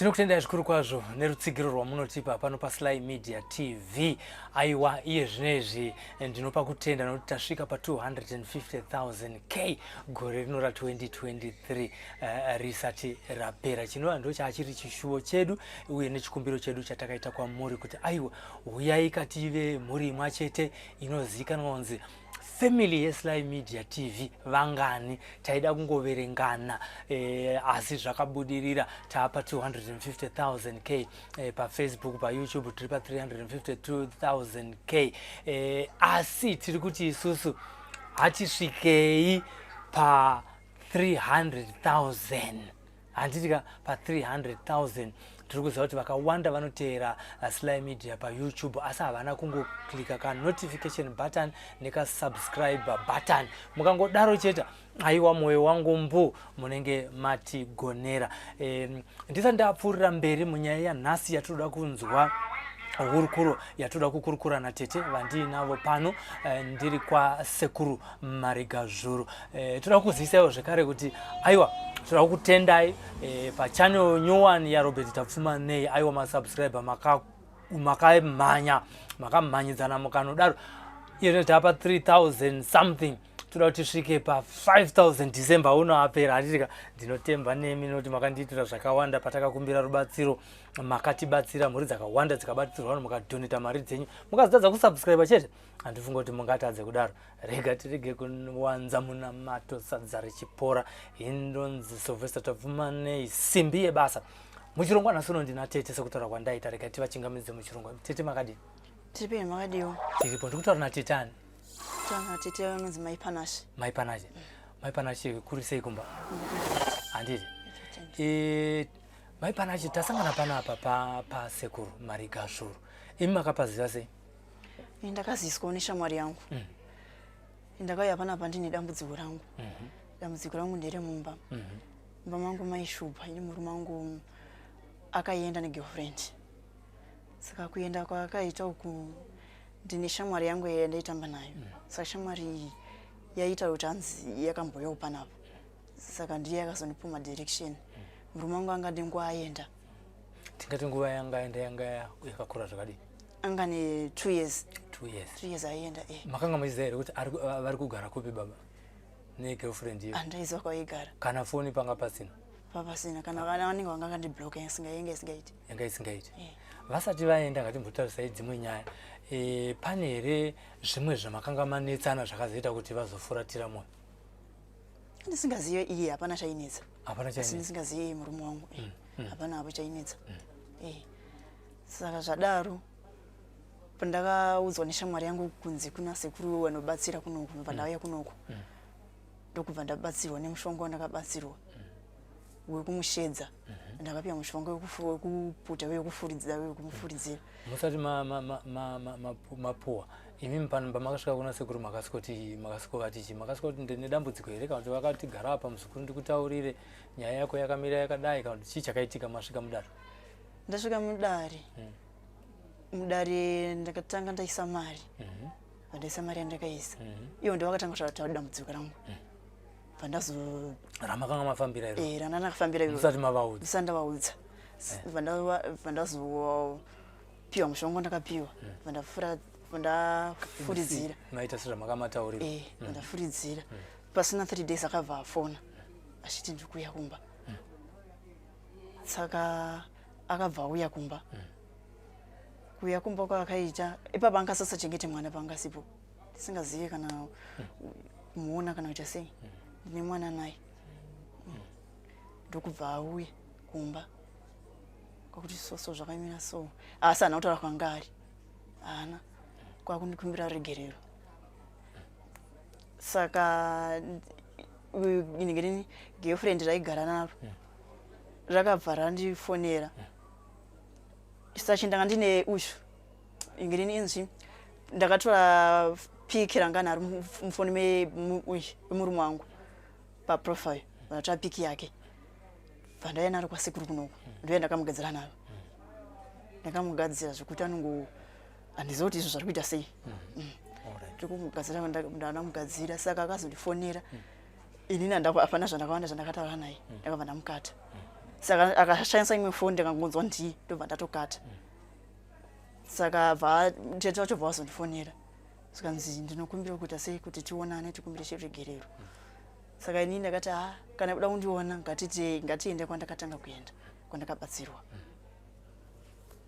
Tinokutendai zvikuru kwazvo nerutsigiro rwamunotipa pano paSly Media TV. Aiwa, iye zvinezvi ndinopa kutenda nokuti tasvika pa 250,000 k gore rino ra 2023 risati rapera, chinova ndo chaachiri chishuwo chedu uye nechikumbiro chedu chatakaita kwamuri kuti aiwa, huyai kative mhuri imwe chete inozivikanwa kunzi family yeSly Media TV. Vangani taida kungoverengana, asi zvakabudirira, taapa 250,000 k paFacebook. PaYouTube tiri pa352,000 k, asi tiri kuti isusu hatisvikei pa 300,000, handitika? Pa300,000 tiri kuziva kuti vakawanda vanoteera Sly Media paYouTube, asi havana kungoklika kanotification button nekasubscribe button. Mukangodaro chete, aiwa, mwoyo wangu mbu, munenge matigonera. Ndisati ndapfuurira mberi munyaya yanhasi yatinoda kunzwa hurukuro, yatoda kukurukura natete vandiinavo pano, ndiri kwaSekuru Marigazvuru. Toda kuzivisaiwo zvekare kuti aiwa, toda kukutendai pachannel nyowani yaRobert Tapfumanei. Aiwa, masubscriber makamhanya, makamhanyidzana mukanodaro. Iye tapa 3000 something, toda kuti tisvike pa5000 December uno apera, handitika? Ndinotemba nemi nokuti makandiitira zvakawanda patakakumbira rubatsiro, makatibatsira, mhuri dzakawanda dzikabatsirwa, mukadhoneta mari dzenyu, mukazotadza kusubscribe chete, handifunga kuti mungatadze kudaro. Rega tirege kuwanza munamato, sadza richipora. Indonzi Sylvester Tapfumanei, simbi yebasa. Muchirongwa nhasi uno ndina tete, sekutaura kwandaita. Rega tivachingamidze muchirongwa. Tete, makadini? Tiripo, makadiwo? Tiripo. Ndikutaura natete ani? Taura tete vanonzi Mai Panashe. Mai Panashe, Mai Panashe, kuri sei kumba, handiti? Mai Panashe, tasangana panapa paSekuru Marigazvuru. Imi makapaziva sei? Ini ndakaziviswawo neshamwari yangu. Ndakauya panapa ndine dambudziko rangu. Dambudziko rangu nderemumba. Mumba mangu maishupa. Ini murume wangu akaenda negirlfriend, saka kuenda kwaakaita uku, ndine shamwari yangu yandaitamba nayo. Saka shamwari iyi yaita kuti hanzi yakamboyawo panapa, saka ndiye yakazondipa madirection. Murume wangu angade nguva aenda. Tingati nguva yanga aenda yanga yakakura zvakadii? Anga ne 2 years. 2 years. 2 years aenda, eh. Makanga muchiziva here kuti vari kugara kupi baba negirlfriend iyo? Handaiziva kwaigara. Kana foni panga pasina? Papasina, kana vanenge vanga kandibloka, yanga isingaiti. Yanga isingaiti. Eh. Vasati vaenda, ngatimbotarisai dzimwe nyaya. Pane here zvimwe zvamakanga manetsana zvakazoita kuti vazofuratira mwoyo? Ndisingazive iye, hapana chainetsa. Hapana Asi chainetsa. Ndisingazive iye murume wangu, eh. Hapana hapo chainetsa, eh. Saka zvadaro, pandakaudzwa neshamwari yangu kunzi kuna sekuru vanobatsira kunoku, ndobva ndauya kunoku, ndokubva ndabatsirwa nemushonga wandakabatsirwa wekumushedza. Ndakapiwa mushonga wekuputa, wekufuridzira, wekumufuridzira. Musati mapuwa, imi pano pamakasvika kuna sekuru, makasikoti, makasikovati chii? Makasvikoti ndine dambudziko here, kana kuti vakati gara apa muzukuru ndikutaurire nyaya yako yakamira yakadai, kana kuti chii chakaitika masvika mudare? Ndasvika mudare, mudare ndakatanga ndaisa mari. Pandaisa mari yandakaisa ivo, ndo vakatanga kutaura dambudziko rangu. Pandazo Ramakanga mafambira iro? Eh, rana ndakafambira iro. Musati mavaudza? Ndisati ndavaudza. Pandazopiwa mushonga, ndakapiwa, pandafuridzira. Maita sezvamakamataurira. Eh, pandafuridzira, pasina 3 days akabva afona achiti ndikuuya kumba. Saka akabva auya kumba. Kuuya kumba kwaakaita ipapo, angasasachengete mwana paangasipo, tisingazivi kana kumuona kana kuita sei, ndine mwana naye. Ndokubva auya kumba kwakuti so zvakamira so, asi haana kutaura kwanga ari, haana kwakundikumbira ruregerero. Saka inenge rini girlfriend raigara naro rakabva randifonera sachi ndanga ndine ushu inge rini inzi ndakatora pic ranga naro mufoni memurume wangu paprofile, vandatora pic yake, bva naro kwasekuru kunoku. Ndoya ndakamugadzira naro, ndakamugadzira zvekuti anongo, handizivi kuti izvo zvari kuita sei. Ndikumugadzira, ndamugadzira. Saka akazondifonera, inini hapana zvandakawanda zvandakataura naye, ndakabva ndamukata. Saka akashandisa imwe foni, ndikangonzwa ndii, ndobva ndatokata. Saka bva tete vacho bva vazondifonera, zvikanzi ndinokumbira kuita sei kuti tionane, tikumbire chiregerero. Saka inini ndakati, ha, kana kuda kundiona, ngatite, ngatiende kwandakatanga kuenda, kwandakabatsirwa.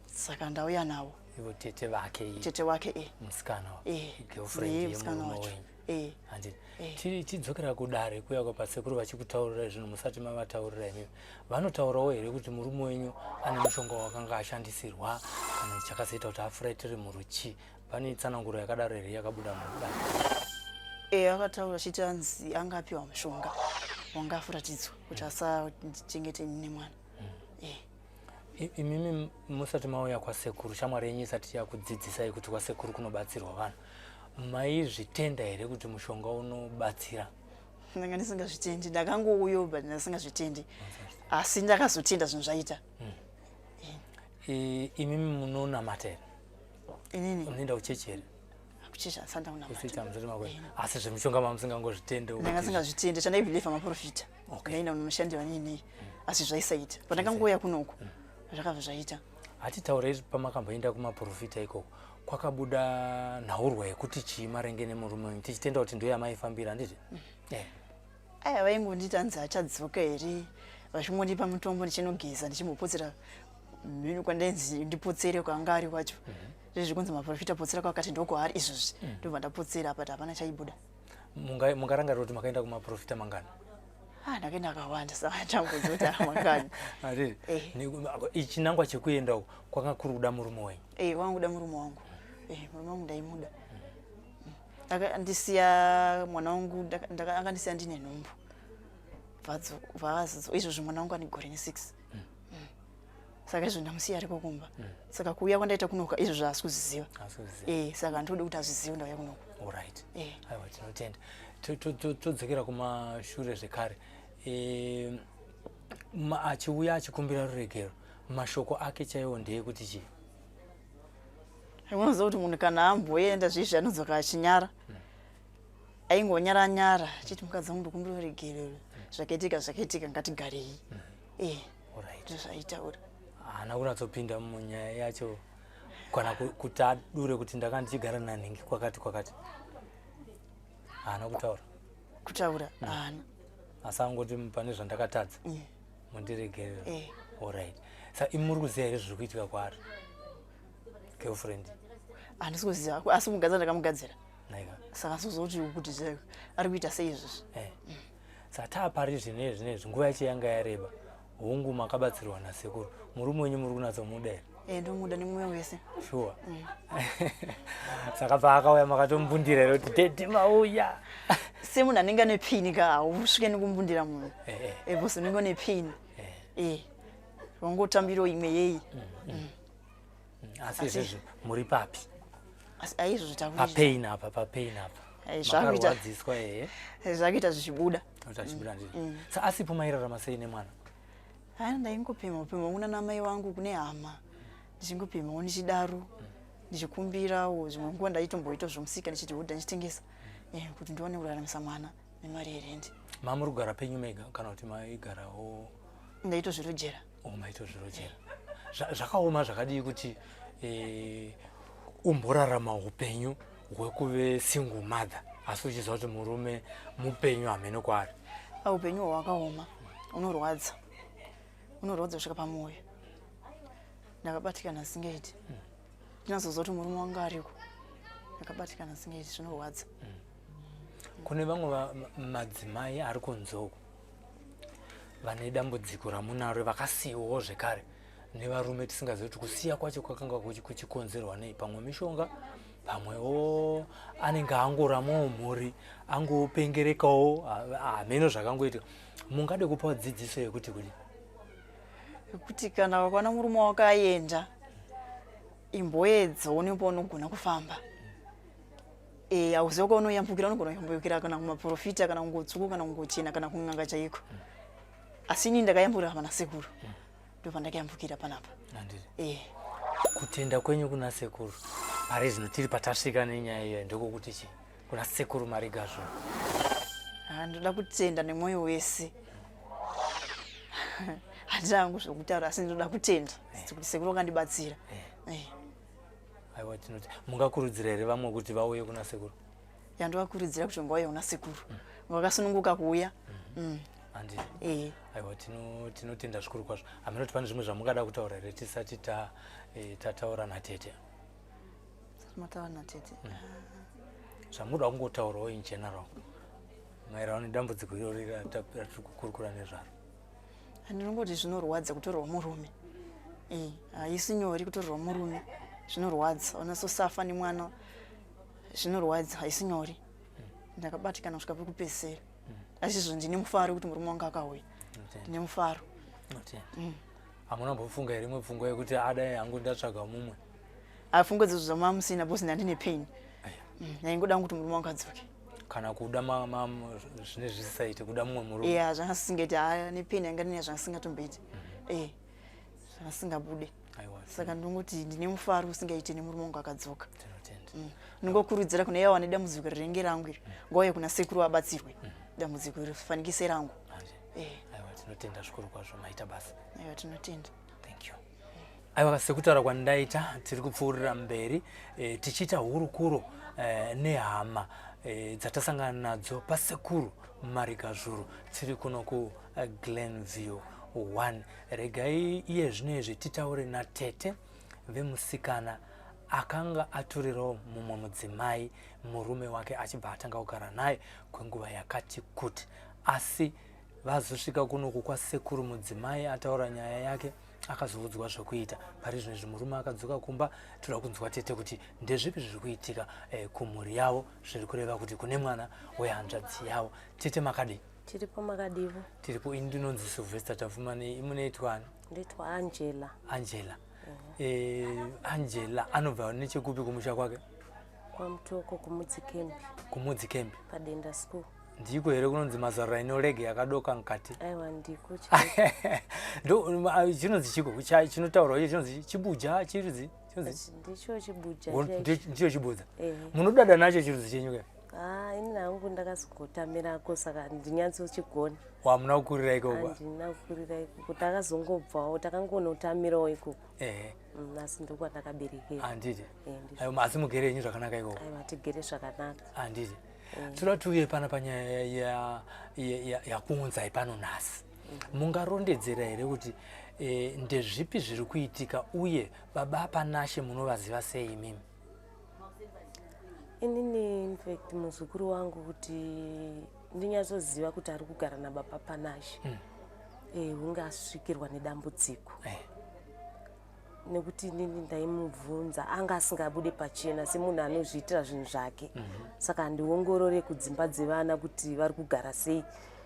Saka ndauya navo. Ivo tete vake? Tete wake, e. Musikana? E. Girlfriend musikana yemurume wacho. wenyu? E. Handiti? Eh. Tidzokera kudare kuya kwapasekuru vachikutaurira zvinhu musati mavataurira imimi, vanotaurawo here kuti murume wenyu ane mushonga wakanga ashandisirwa kana chakazoita kuti afuratire muruchi? Pane tsananguro yakadaro here yakabuda mudare? E, akataura achiti anzi anga apiwa mushonga wanga afuratidzwa kuti asachengete ini nemwana, e. Imimi musati mauya kwasekuru, shamwari yenyu isati yakudzidzisai kuti kwasekuru kunobatsirwa vanhu, maizvitenda here kuti mushonga unobatsira? Ndanga ndisingazvitendi. Ndakangouyo, but ndisingazvitendi, asi ndakazotenda zvinhu zvaita. Imimi munonamata here? Inini? Unoenda kuchechi here? Kuchechi handisanda kunamata. Kusiita musati makuenda, asi zvemushonga mamusingangozvitende? Ndanga singazvitendi. Chandaibhilivha maprofita. Ndaenda kunoshandira nini, asi zvaisaita. Pandakangouya kunoku, zvakabva zvaita. Hatitaurei pamakamboenda kumaprofita ikoko, kwakabuda nhaurwa yekuti chii maringe nemurume wenyu, tichitenda kuti ndo yamaifambira, handiti? Aya, vaingonditi anzi achadzoka here, vachingondipa mutombo ndichinogeza, ndichimbopotsera mhino kwandainzi ndipotsere kwanga ari kwacho. Zvezvi kunzi maprofita potsera kwakati, ndokwaari izvozvi, ndobva ndapotsera, but hapana chaibuda. Mungarangarira kuti makaenda kumaprofita mangani? Ah, ndakaenda akawanda, saka ndambodzi kuti amangani. Handiti? Eh. Chinangwa chekuenda uku kwanga kuri kuda murume wenyu? Eh, wangu kuda murume wangu. Eh, murume wangu ndaimuda. Akandisiya mwana wangu, akandisiya ndine nhumbu. Vazo izvozvo mwana wangu ane gore ne6. Saka izvo ndamusiya ariko kumba. Saka kuuya kwandaita kunoka, izvo zvaasi kuziziva. Haasi kuziva. Eh, saka handodi kuti azvizive ndauya kunoku. Alright. Eh. Aiwa, tinotenda. Todzokera kumashure zvekare. Achiuya achikumbira ruregero, mashoko ake chaiwo ndeyekuti chii? Unoziva kuti munhu kana amboenda zvezvi anodzoka achinyara. Aingonyara nyara achiti, mukadzi wangu, ndokumbira ruregerero, zvakaitika zvakaitika, ngatigarei. Eh. Ndozvaitaura. Haana kunyatsopinda munyaya yacho kana kuti adure kuti ndanga ndichigara nanhingi kwakati kwakati, haana kutaura? Kutaura haana. Asi angoti pane zvandakatadza, mundiregerera. Eh. Alright, sa imi muri kuziva here zviri kuitika kwaari, girlfriend? Handisi kuziva, asi mugadzira ndakamugadzira. Naika. Saka sizoti kuti ari kuita sei izvozvi. Eh. Saka taapari zvinezvi zvinezvi, nguva yacho yanga yareba, hongu makabatsirwa nasekuru, murume wenyu muri kunatsomuda here? Eh, ndomuda nemwoyo wese. Sure. Saka paakauya makatombundira here kuti daddy mauya? Semunhu anenge ane pain ka, hausvike nekumbundira munhu. Eh. Because unenge une pain. Wangotambirawo imwe yei. Asi izvezvi muri papi? Asi aizvozvo takuita Papain apa, papain apa. Makarwadziswa, ehe. Zvakuita zvichibuda. Kuti achibuda ndizvo. Sa asipo mairarama sei nemwana? Hayi, ndaingopima pima kuna namai vangu, kune hama, ndichingopimawo ndichidaro, ndichikumbirawo. Zvimwe nguva ndaitomboita zvomusika, ndichiti hodha ndichitengesa, kuti ndiwane kuraramisa mwana nemari yerendi. Mamuri kugara penyu mega kana kuti maigarawo? Ndaitozvirojera. Oh, maitozvirojera. Zvakaoma zvakadii kuti umborarama upenyu hwekuve single mother asi uchiziva kuti murume mupenyu, hamene kwaari? Upenyu hwakaoma, unorwadza, unorwadza kusvika pamwoyo. Ndakabatikana singaiti. Ndinazoziva kuti murume wangu ariko, ndakabatikana singaiti, zvinorwadza. Kune vamwe madzimai ari kunzoko vane dambudziko ramunaro, vakasiyiwawo zvekare nevarume, tisingazivi kuti kusiya kwacho kwakanga kuchikonzerwa nei, pamwe mishonga, pamwewo anenge angoramawo mhuri, angopengerekawo, hameno zvakangoitika, mungade kupawo dzidziso yekuti kudi? Yekuti kana wakaona murume wako aenda, imboedzawo nepaunogona kufamba. Hauziva kwaunoyambukira, unogona kuyambukira kana kumaprofita, kana kungotsuku, kana kungochena, kana kun'anga chaiko. Asi inini ndakayambukira pana sekuru, ndopandakayambukira panapa. Handiti? E. Kutenda kwenyu kuna sekuru pari zvino, tiri patasvika nenyaya iyoyo, ndokukuti chii kuna sekuru Marigazvo? Ah, ndoda kutenda nemwoyo wese. Handina hangu zvokutaura asi ndinoda kutenda kuti sekuru vakandibatsira. Aiwa, tinoti mungakurudzira here vamwe kuti vauye kuna sekuru? Yandovakurudzira kuti ngauye kuna sekuru, vakasununguka kuuya. Handiti? Aiwa, tinotenda zvikuru kwazvo. Hameno kuti pane zvimwe zvamungada kutaura here tisati tataura natete? Mataura natete. Zvamunoda kungotaurawo in general maererano nedambudziko irori ratiri kukurukura nezvaro. Ndinongoti zvinorwadza kutorwa murume. Haisi nyore kutorwa murume, zvinorwadza. Unasosafa nemwana, zvinorwadza, haisi nyore. Ndakabatikana kusvika pekupedzisira, asi izvo ndine mufaro kuti murume wangu akauya. Ndine mufaro. Hamuna kumbofunga here imwe pfungwa yekuti adai hangu ndatsvaga mumwe? Pfungwa idzodzo zvamamusina because ndandine pain. Ndaingoda kuti murume wangu adzoke. Kana kuda zvine zvisisaite, kuda mumwe murume? Ya, zvanga zvisingaiti. Haya, nepain yanga ndine, zvanga zvisingatomboiti, zvanga zvisingabude. Saka ndinongoti ndine mufaro usingaiti nemurume wangu akadzoka. Ndingokurudzira kune ivo vane dambudziko rinenge rangu iri, ngauye kuna sekuru vabatsirwe. Dambudziko iri fanikise rangu. Aiwa, tinotenda zvikuru kwazvo, maita basa. Aiwa, tinotenda. Thank you. Aiwa, sekutaura kwandaita, tiri kupfuurira mberi tichiita hurukuro nehama dzatasangana nadzo pasekuru Marigazvuru. Tiri kuno kuGlenview 1. Regai iye zvino izvi titaure natete vemusikana akanga atorerawo mumwe mudzimai murume wake, achibva atanga kugara naye kwenguva yakati kuti, asi vazosvika kunoku kwasekuru, mudzimai ataura nyaya yake, akazoudzwa zvokuita. Pari zvino izvi murume akadzoka kumba. Toda kunzwa tete kuti ndezvipi zviri kuitika kumhuri yavo, zviri kureva kuti kune mwana wehanzvadzi yavo. Tete, makadii? Tiripo, makadivo? Tiripo. Ini ndinonzi Sylvester Tafumani. Imunoitwani? Nditwa Angela. Angela. Angela anobva nechekupi kumusha kwake? KwaMutoko, kuMudzi Kembi. KuMudzi Kembi. PaDenda School. Ndiko here kunonzi mazarura inorege yakadoka mukati? Aiwa, ndiko. Ndo chinonzi chiko chinotaurwa icho chinonzi chibuja, chirudzi chinonzi? Ndicho chibuja. Ndicho chibudza. Munodada nacho chirudzi chenyu ke? Ah, ini hangu ndakazogotamirako, saka ndinyatsochigona. Wamuna kukurira ikoko? Handina kukurira ikoko, takazongobvawo, takangonotamirawo ikoko. Asi ndokwandakaberekera. Handiti? Aiwa, asi mugere henyu zvakanaka ikoko? Aiwa, tigere zvakanaka. Handiti? Toda tiuye pana panyaya yakuunzai pano nhasi. Mungarondedzera here kuti ndezvipi zviri kuitika, uye baba Panashe munovaziva sei imimi? Inini, infact, muzukuru wangu, kuti ndinyatsoziva kuti ari kugara nababa Panashe, hunge asvikirwa nedambudziko, nekuti inini ndaimubvunza, anga asingabude pachena semunhu anozviitira zvinhu zvake. Saka handiongorore kudzimba dzevana kuti vari kugara sei.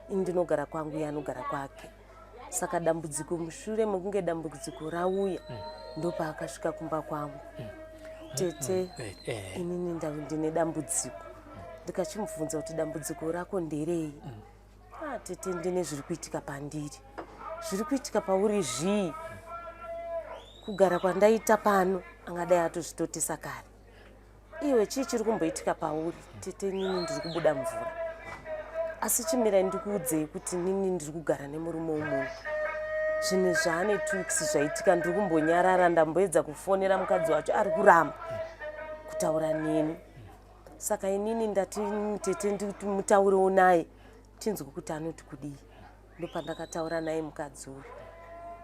Ini ndinogara kwangu, iye anogara kwake. Saka dambudziko, mushure mekunge dambudziko rauya, ndopaakasvika kumba kwangu, "Tete, inini ndine dambudziko." Ndikachimubvunza kuti, "Dambudziko rako nderei?" "Ah, tete, ndine zviri kuitika pandiri." "Zviri kuitika pauri zvii?" Kugara kwandaita pano angadai atozvitotesa kare. "Iwe, chii chiri kumboitika pauri?" "Tete, nini ndiri kubuda mvura, asi chimirai ndikuudzei kuti nini ndiri kugara nemurume wemunhu. Zvinhu zvaane 2 weeks zvaitika, ndiri kumbonyarara. Ndamboedza kufonera mukadzi wacho, ari kuramba kutaura neni. Saka inini ndati, tete, mutaurewo naye tinzwe kuti anoti kudii." Ndopandakataura naye mukadzi uyu.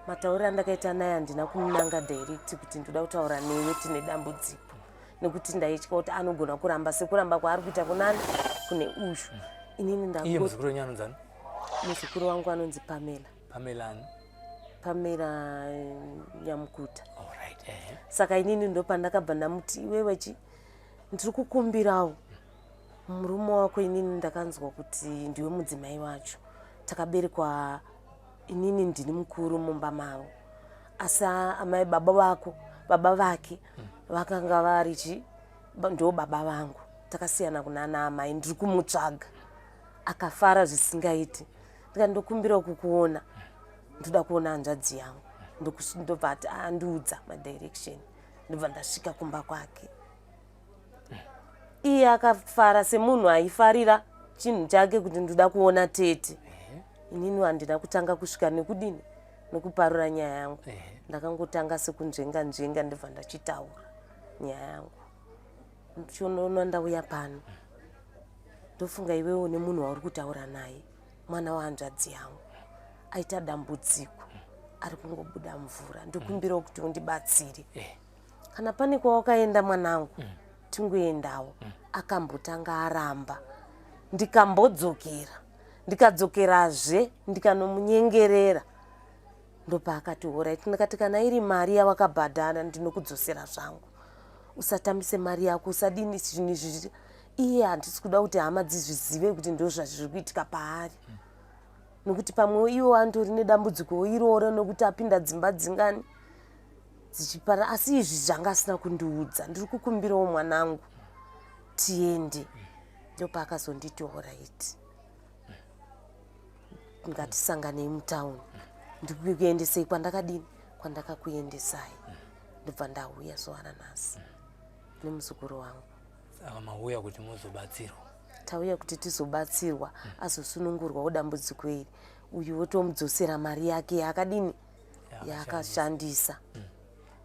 Matauriro andakaita naye, handina kumunanga direct kuti ndoda kutaura newe, tine dambudziko, nekuti ndaitya kuti anogona kuramba sekuramba kwaari kuita kunani, kune uyu. Inini Iye muzukuru wenyu anonzani? Muzukuru wangu anonzi Pamela. Pamela ani? Pamela Nyamukuta. Alright, eh. Saka inini ndopandakabva ndamuti, "Iwewe, chi ndiri kukumbirawo murume wako. Inini ndakanzwa kuti ndiwe mudzimai wacho. Takaberekwa, inini ndini mukuru mumba mavo, asi amai baba vako, baba vake vakanga vari chi ndo baba vangu, takasiyana kunana amai. Ndiri kumutsvaga." Akafara zvisingaiti. Ndikati, "Ndokumbirawo kukuona, ndoda kuona hanzvadzi yangu." Ndobva ati andiudza madirection, ndobva ndasvika kumba kwake. Iye akafara semunhu aifarira chinhu chake kuti ndoda kuona tete. Inini handina kutanga kusvika nekudini. Nokuparura nyaya yangu. Ndakangotanga sekunzvenga nzvenga ndobva ndachitaura nyaya yangu. Chionoona ndauya pano. Ndofunga iwewe une munhu wauri kutaura naye, mwana wahanzvadzi yangu. Aita dambudziko. Ari kungobuda mvura. Ndokumbirawo kuti undibatsire. Kana pane kwawakaenda mwanangu, tingoendawo. Akambotanga aramba. Ndikambodzokera. Ndikadzokerazve ndikanomunyengerera. Ndopaakati horaiti, ndikati kana iri mari yawakabhadhara ndinokudzosera zvangu. Usatambise mari yako, usadini zvinhu izvi. Iye handisi kuda kuti hama dzizvizive kuti ndozvazviri kuitika paari. Nokuti pamwe iwo andori nedambudziko iroro nokuti apinda dzimba dzingani dzichipara, asi izvi zvanga asina kundiudza. Ndiri kukumbirawo mwanangu tiende. Ndopaakazonditi horaiti, ngatisanganei mutauni, ndikukuendesei kwandakadini, kwandakakuendesai. Ndobva ndauya zuva ranhasi nemuzukuru wangu. Saka mauya kuti muzobatsirwa? Tauya kuti tizobatsirwa, azosunungurwawo dambudziko iri. Uyu wotomudzosera mari yake yaakadini, yaakashandisa.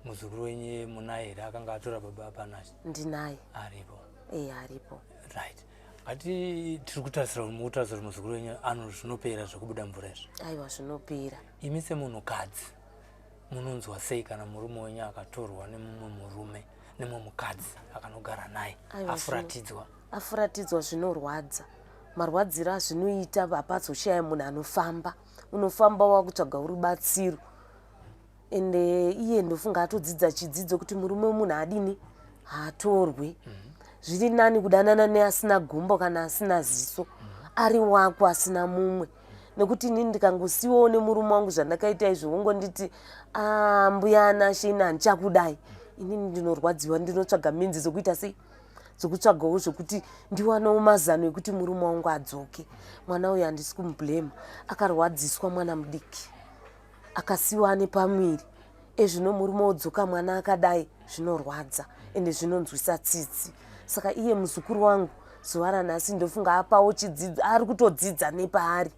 Muzukuru wenyu munaye here akanga atora baba Panashe? Ndinaye. Aripo? Eh, aripo. Right. Ngati tiri kutarisira kuti mukutarisira kuti muzukuru wenyu ano zvinopera zvekubuda mvura izvi? Aiwa, zvinopera. Imi semunhukadzi munonzwa sei kana murume wenyu akatorwa nemumwe murume, nemumwe mukadzi akanogara naye, afuratidzwa? Afuratidzwa zvinorwadza. Marwadziro azvinoita, hapazoshaya munhu anofamba. Unofamba wakutsvaga rubatsiro. Ende iye ndofunga atodzidza chidzidzo kuti murume wemunhu adini, haatorwe. Zviri nani kudanana neasina gumbo kana asina ziso, ari wako asina mumwe. Nekuti inini ndikangosiwawo nemurume wangu zvandakaita izvo, wongonditi mbuya Anashe ini handichakudai, inini ndinorwadziwa, ndinotsvaga minzi dzokuita sei, dzokutsvagawo zvokuti ndiwanewo mazano ekuti murume wangu adzoke. Mwana uyu handisi kumublema, akarwadziswa mwana mudiki akasiwa ane pamuviri. Ezvino murume wodzoka mwana akadai, zvinorwadza ende zvinonzwisa tsitsi. Saka iye muzukuru wangu zuva ranhasi ndofunga apawo chidzidzo, ari kutodzidza nepaari.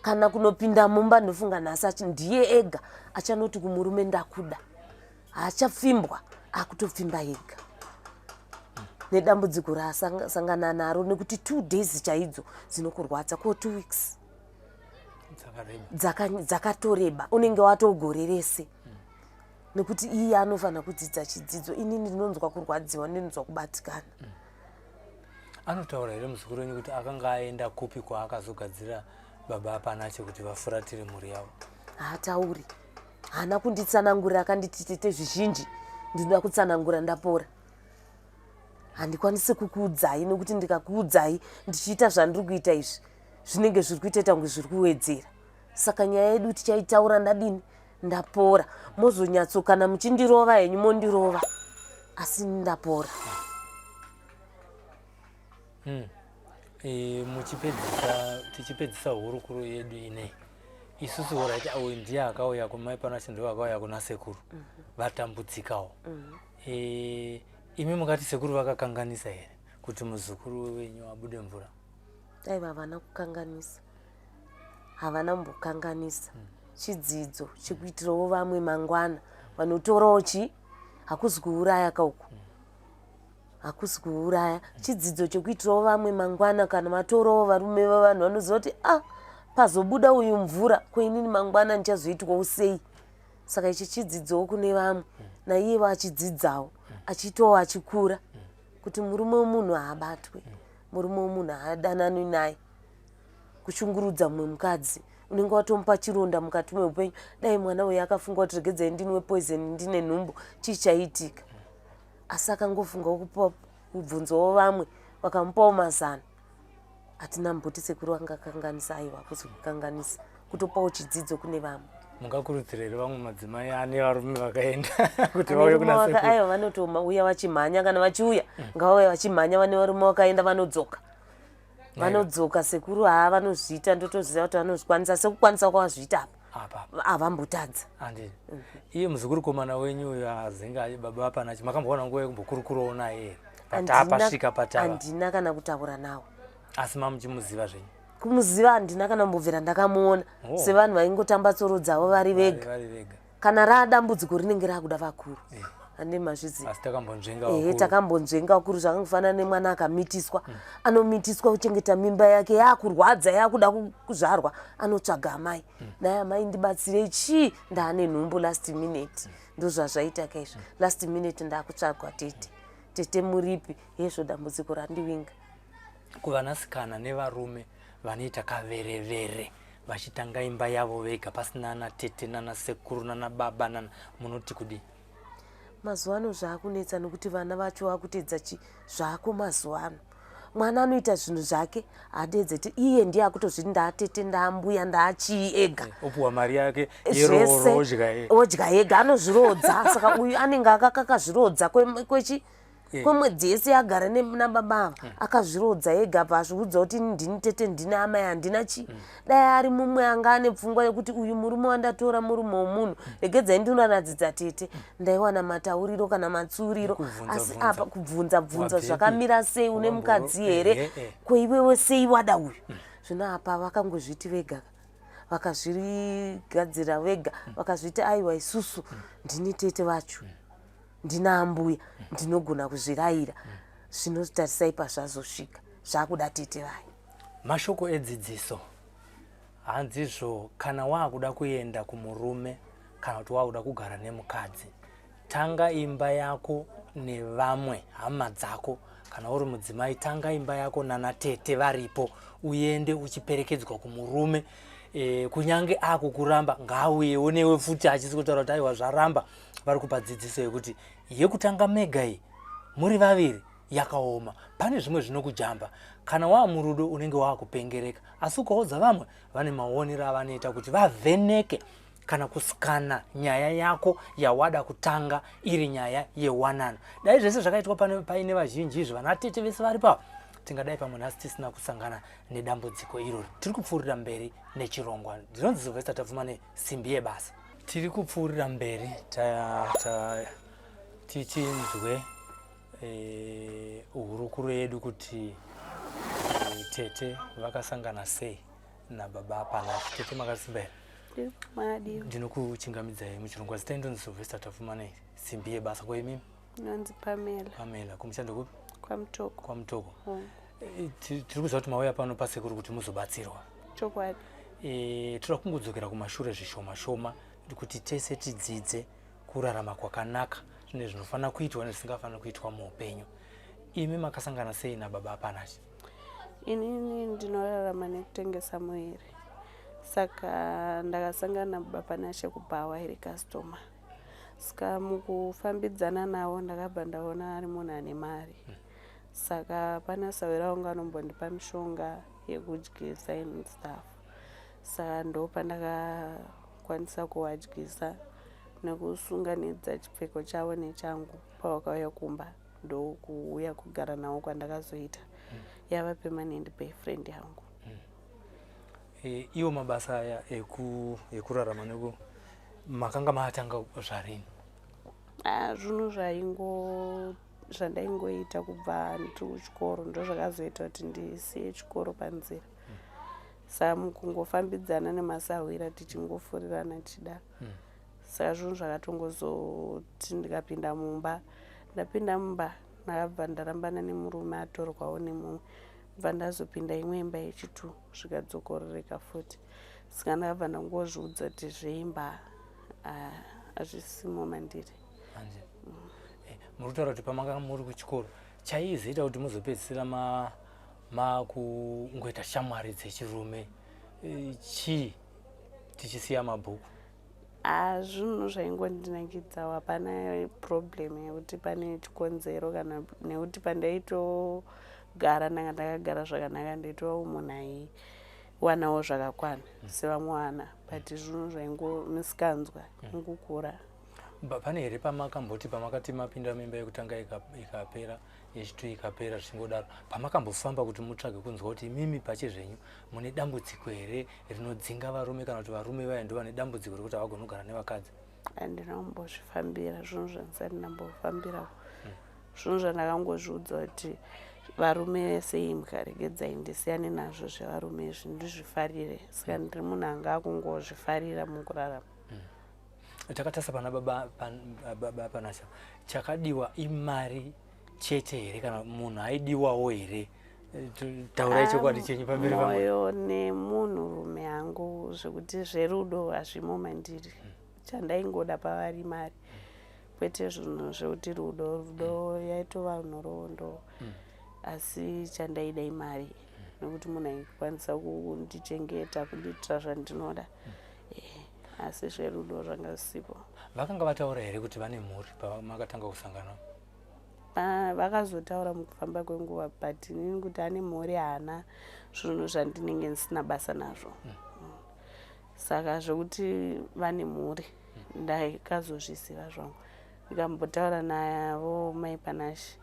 Kana kunopinda mumba ndofunga nhasi ndiye ega achanoti kumurume ndakuda. Haachapfimbwa, akutopfimba ega nedambudziko raasangana naro, nekuti 2 days chaidzo dzinokurwadza, ko 2 weeks dzakatoreba, unenge watogore rese. Nekuti iye anofanira kudzidza chidzidzo. Inini ndinonzwa kurwadziwa, ndinonzwa kubatikana. Anotaura here muzukuru wenyu kuti akanga aenda kupi kwaakazogadzira baba Panache kuti vafuratire mhuri yavo? Haatauri, haana kunditsanangurira. Akanditi tete zvizhinji ndinoda kutsanangura ndapora, handikwanisi kukuudzai, nekuti ndikakuudzai ndichiita zvandiri kuita izvi, zvinenge zviri kuitoita kunge zviri kuwedzera. Saka nyaya yedu tichaitaura ndadini, ndapora. Mozonyatso kana muchindirova henyu mondirova, asi ndapora. Muchipedzisa, tichipedzisa hurukuro yedu inei, isusu alright, uyu ndiye akauya kumai Panashe, ndo akauya kuna sekuru, vatambudzikawo. Imi mukati sekuru vakakanganisa here kuti muzukuru wenyu abude mvura? Aiwa, havana kukanganisa, havana mbokanganisa. Chidzidzo chekuitirawo vamwe mangwana vanotorawo chi, hakuzi kuuraya kauku, hakusi kuuraya. Chidzidzo chekuitirawo vamwe mangwana kana vatorawo varume vevanhu, vanoziva kuti ah, pazobuda uyu mvura, ko inini mangwana ndichazoitwawo sei? Saka ichi chidzidzowo kune vamwe, naiyevo achidzidzawo, achiitawo achikura kuti murume wemunhu haabatwe, murume wemunhu haadananwi naye. Kushungurudza mumwe mukadzi, unenge watomupa chironda mukati meupenyu. Dai mwana uyu akafunga kuti regedzai ndinwe poison, ndine nhumbu, chii chaiitika? Asi akangofungawo kupa kubvunzawo vamwe, vakamupawo mazano. Hatina mboti sekuru angakanganisa, aiwa, hakuzi kukanganisa, kutopawo chidzidzo kune vamwe. Mungakurudzira here vamwe madzimai ane varume vakaenda kuti vauye kuna sekuru? Aiwa, vanotouya vachimhanya. Kana vachiuya, ngavauya vachimhanya. Vane varume vakaenda vanodzoka, vanodzoka. Sekuru haa, vanozviita, ndotoziva kuti vanozvikwanisa sekukwanisa kwavazviita apa. Apa havambotadza. Handiti iye muzukuru komana wenyu uyo azenga baba Panache, makambowana nguva yekumbokurukurawo naye here patapasvika patava? Handina kana kutaura nawo. Asi mamuchimuziva zvenyu? Kumuziva handina kana kumbobvira ndakamuona. Oh. Sevanhu vaingotamba tsoro dzavo vari vega. Kana raadambudziko rinenge raakuda vakuru. Eh. Handi mazviziva. Asi takambonzvenga vakuru. Eh, takambonzvenga vakuru zvakangofanana nemwana akamitiswa. Mm. Anomitiswa kuchengeta mimba yake yakurwadza yakuda kuzvarwa anotsvaga amai. Mm. Naye amai ndibatsirei chii ndaane nhumbu last minute. Mm. Ndozvazvaita kaizvo. Mm. Last minute ndakutsvagwa tete. Tete muripi hezvo dambudziko randivinga. Kuvanasikana nevarume vanoita kaverevere vachitanga imba yavo vega pasina ana tete nana sekuru nana baba nana munoti kudii? Mazuva ano zvaakunetsa nokuti vana vacho vakuteedza chi zvako mazuva ano mwana anoita zvinhu zvake hadeedze ti iye ndiye akutozviti ndaatete ndaambuya ndaachii ega eh, opuwa mari yake yerooro odya odya ega anozviroodza saka uyu anenge akakakazviroodza kwechi Eh. Kwemwedzi yese agara nababa ava mm. akazvirodza ega apa azviudza kuti ndini tete ndini amai handina chii mm. Dai ari mumwe anga ane pfungwa yekuti uyu murume wandatora murume womunhu mm. Regedzai ndinoratidza tete mm. Ndaiwana matauriro kana matsuriro asi apa kubvunza bvunza zvakamira sei une mukadzi here eh, eh. Koiwewe sei wada uyu mm. Zvino apa vakangozviti vega vakazvigadzira vega vakazviti aiwa isusu ndini tete vacho mm. Ndina ambuya ndinogona kuzviraira zvino tarisai pazvazosvika zvakuda tete vayo. Mashoko edzidziso hanzizvo kana wakuda kuenda kumurume kana kuti wakuda kugara nemukadzi tanga imba yako nevamwe hama dzako kana uri mudzimai tanga imba yako nana tete varipo uende uchiperekedzwa kumurume e, kunyange akukuramba ngaauyewo newe futi achisi kutaura kuti aiwa zvaramba vari kupa dzidziso yekuti yekutanga mega iyi muri vaviri yakaoma pane zvimwe zvinokujamba kana waa murudo unenge waakupengereka asi ukaudza vamwe vane maonero avanoita kuti vavheneke kana kusikana nyaya yako yawada kutanga iri nyaya yewanano dai zvese zvakaitwa paine vazhinji izvi vanatete vese vari pavo tingadai pamwe nhasi tisina kusangana nedambudziko irori tiri kupfuurira mberi nechirongwa ndinonzi sylvester tapfuma nesimbi yebasa Tiri kupfuurira mberi tichinzwe e, hurukuro yedu kuti e, tete vakasangana sei nababa Panashe. Tete makasimba here? Ndinokuchingamidzai muchirongwa. Zita indonzi Sylvester Tapfumanei, simbi yebasa. Ko imimi? Ndinonzi Pamela. Pamela, kumushando kupi? KwaMutoko. KwaMutoko. Mm. Tiri kuziva kuti mauya pano pasekuru kuti muzobatsirwa. Chokwadi. E, toda kungodzokera kumashure zvishoma shoma kuti tese tidzidze kurarama kwakanaka zvine zvinofanira kuitwa nezvisingafanira kuitwa muupenyu. Imi makasangana sei nababa Panashe? Inini ndinorarama nekutengesa muviri saka ndakasangana nababa Panashe kubhawa iri customer Ska mukufambidzana navo ndakabva ndaona ari munhu ane mari saka pana sahwira wangu anombondipa mishonga yekudyisa and stuff saka ndopandakakwanisa kuvadyisa nekusunganidza chipfeko chavo nechangu pavakauya kumba ndokuuya kugara navo kwandakazoita yava permanent boyfriend yangu. E, iwo mabasa aya ekurarama neku makanga maatanga zvarini? Ah, zvinhu zvaingo zvandaingoita kubva ndiri kuchikoro ndozvakazoita kuti ndisiye chikoro panzira mm. Saka mukungofambidzana nemasahwira tichingofurirana tichidaro mm. Saka zvinhu zvakatongozoti ndikapinda mumba ndapinda mumba ndakabva ndarambana nemurume atorwawo nemumwe bva ndazopinda imwe imba yechitu zvikadzokororeka futi saka ndakabva ndangozviudza kuti zveimba ah, hazvisimo mandiri mm. eh, muri kutaura kuti pamanga muri kuchikoro chaizoita kuti muzopedzisira makungoita shamwari dzechirume eh, chii tichisiya mabhuku Ah, zvinhu zvaingondinakidzawo hapana problem yekuti pane chikonzero kana nekuti pandaitogara ndanga ndakagara zvakanaka ndaitovawo munhu aiwanawo zvakakwana mm. sevamwe vana but zvinhu zvaingo misikanzwa mm. ingokura pane here pamakamboti pamakati mapinda mimba yekutanga ikapera yechitu ikapera zvichingodaro pamakambofamba kuti mutsvage kunzwa kuti imimi pachezvenyu mune dambudziko here rinodzinga varume kana kuti varume vaya ndo vane dambudziko rekuti havagoni kugara nevakadzi handina kumbozvifambira zvinhu zvandisati ndambofambirawo hmm. zvinhu zvandakangozviudza kuti Varume vese imbwa, regedzai ndisiyane nazvo zvevarume izvi, ndizvifarire. Saka ndiri munhu anga akungozvifarira mukurarama. Takatarisa pana baba baba Panasha, chakadiwa imari chete here kana munhu aidiwawo here? Taurai chokwadi chenyu pamberi pamwe. Moyo nemunhurume hangu, zvekuti zverudo hazvimo mandiri. Chandaingoda pavari mari, kwete zvinhu zvekuti rudo. Rudo yaitova nhoroondo, asi chandaida imari, nekuti munhu aikwanisa kundichengeta, kundiitira zvandinoda. Asi zverudo zvanga zvisipo. Vakanga vataura here kuti vane mhuri pamakatanga kusangana? Vakazotaura mukufamba kwenguva, but inini kuti ane mhuri haana, zvinhu zvandinenge ndisina basa nazvo. Saka zvekuti vane mhuri ndakazozviziva zvangu, ndikambotaura navo mai Panashi,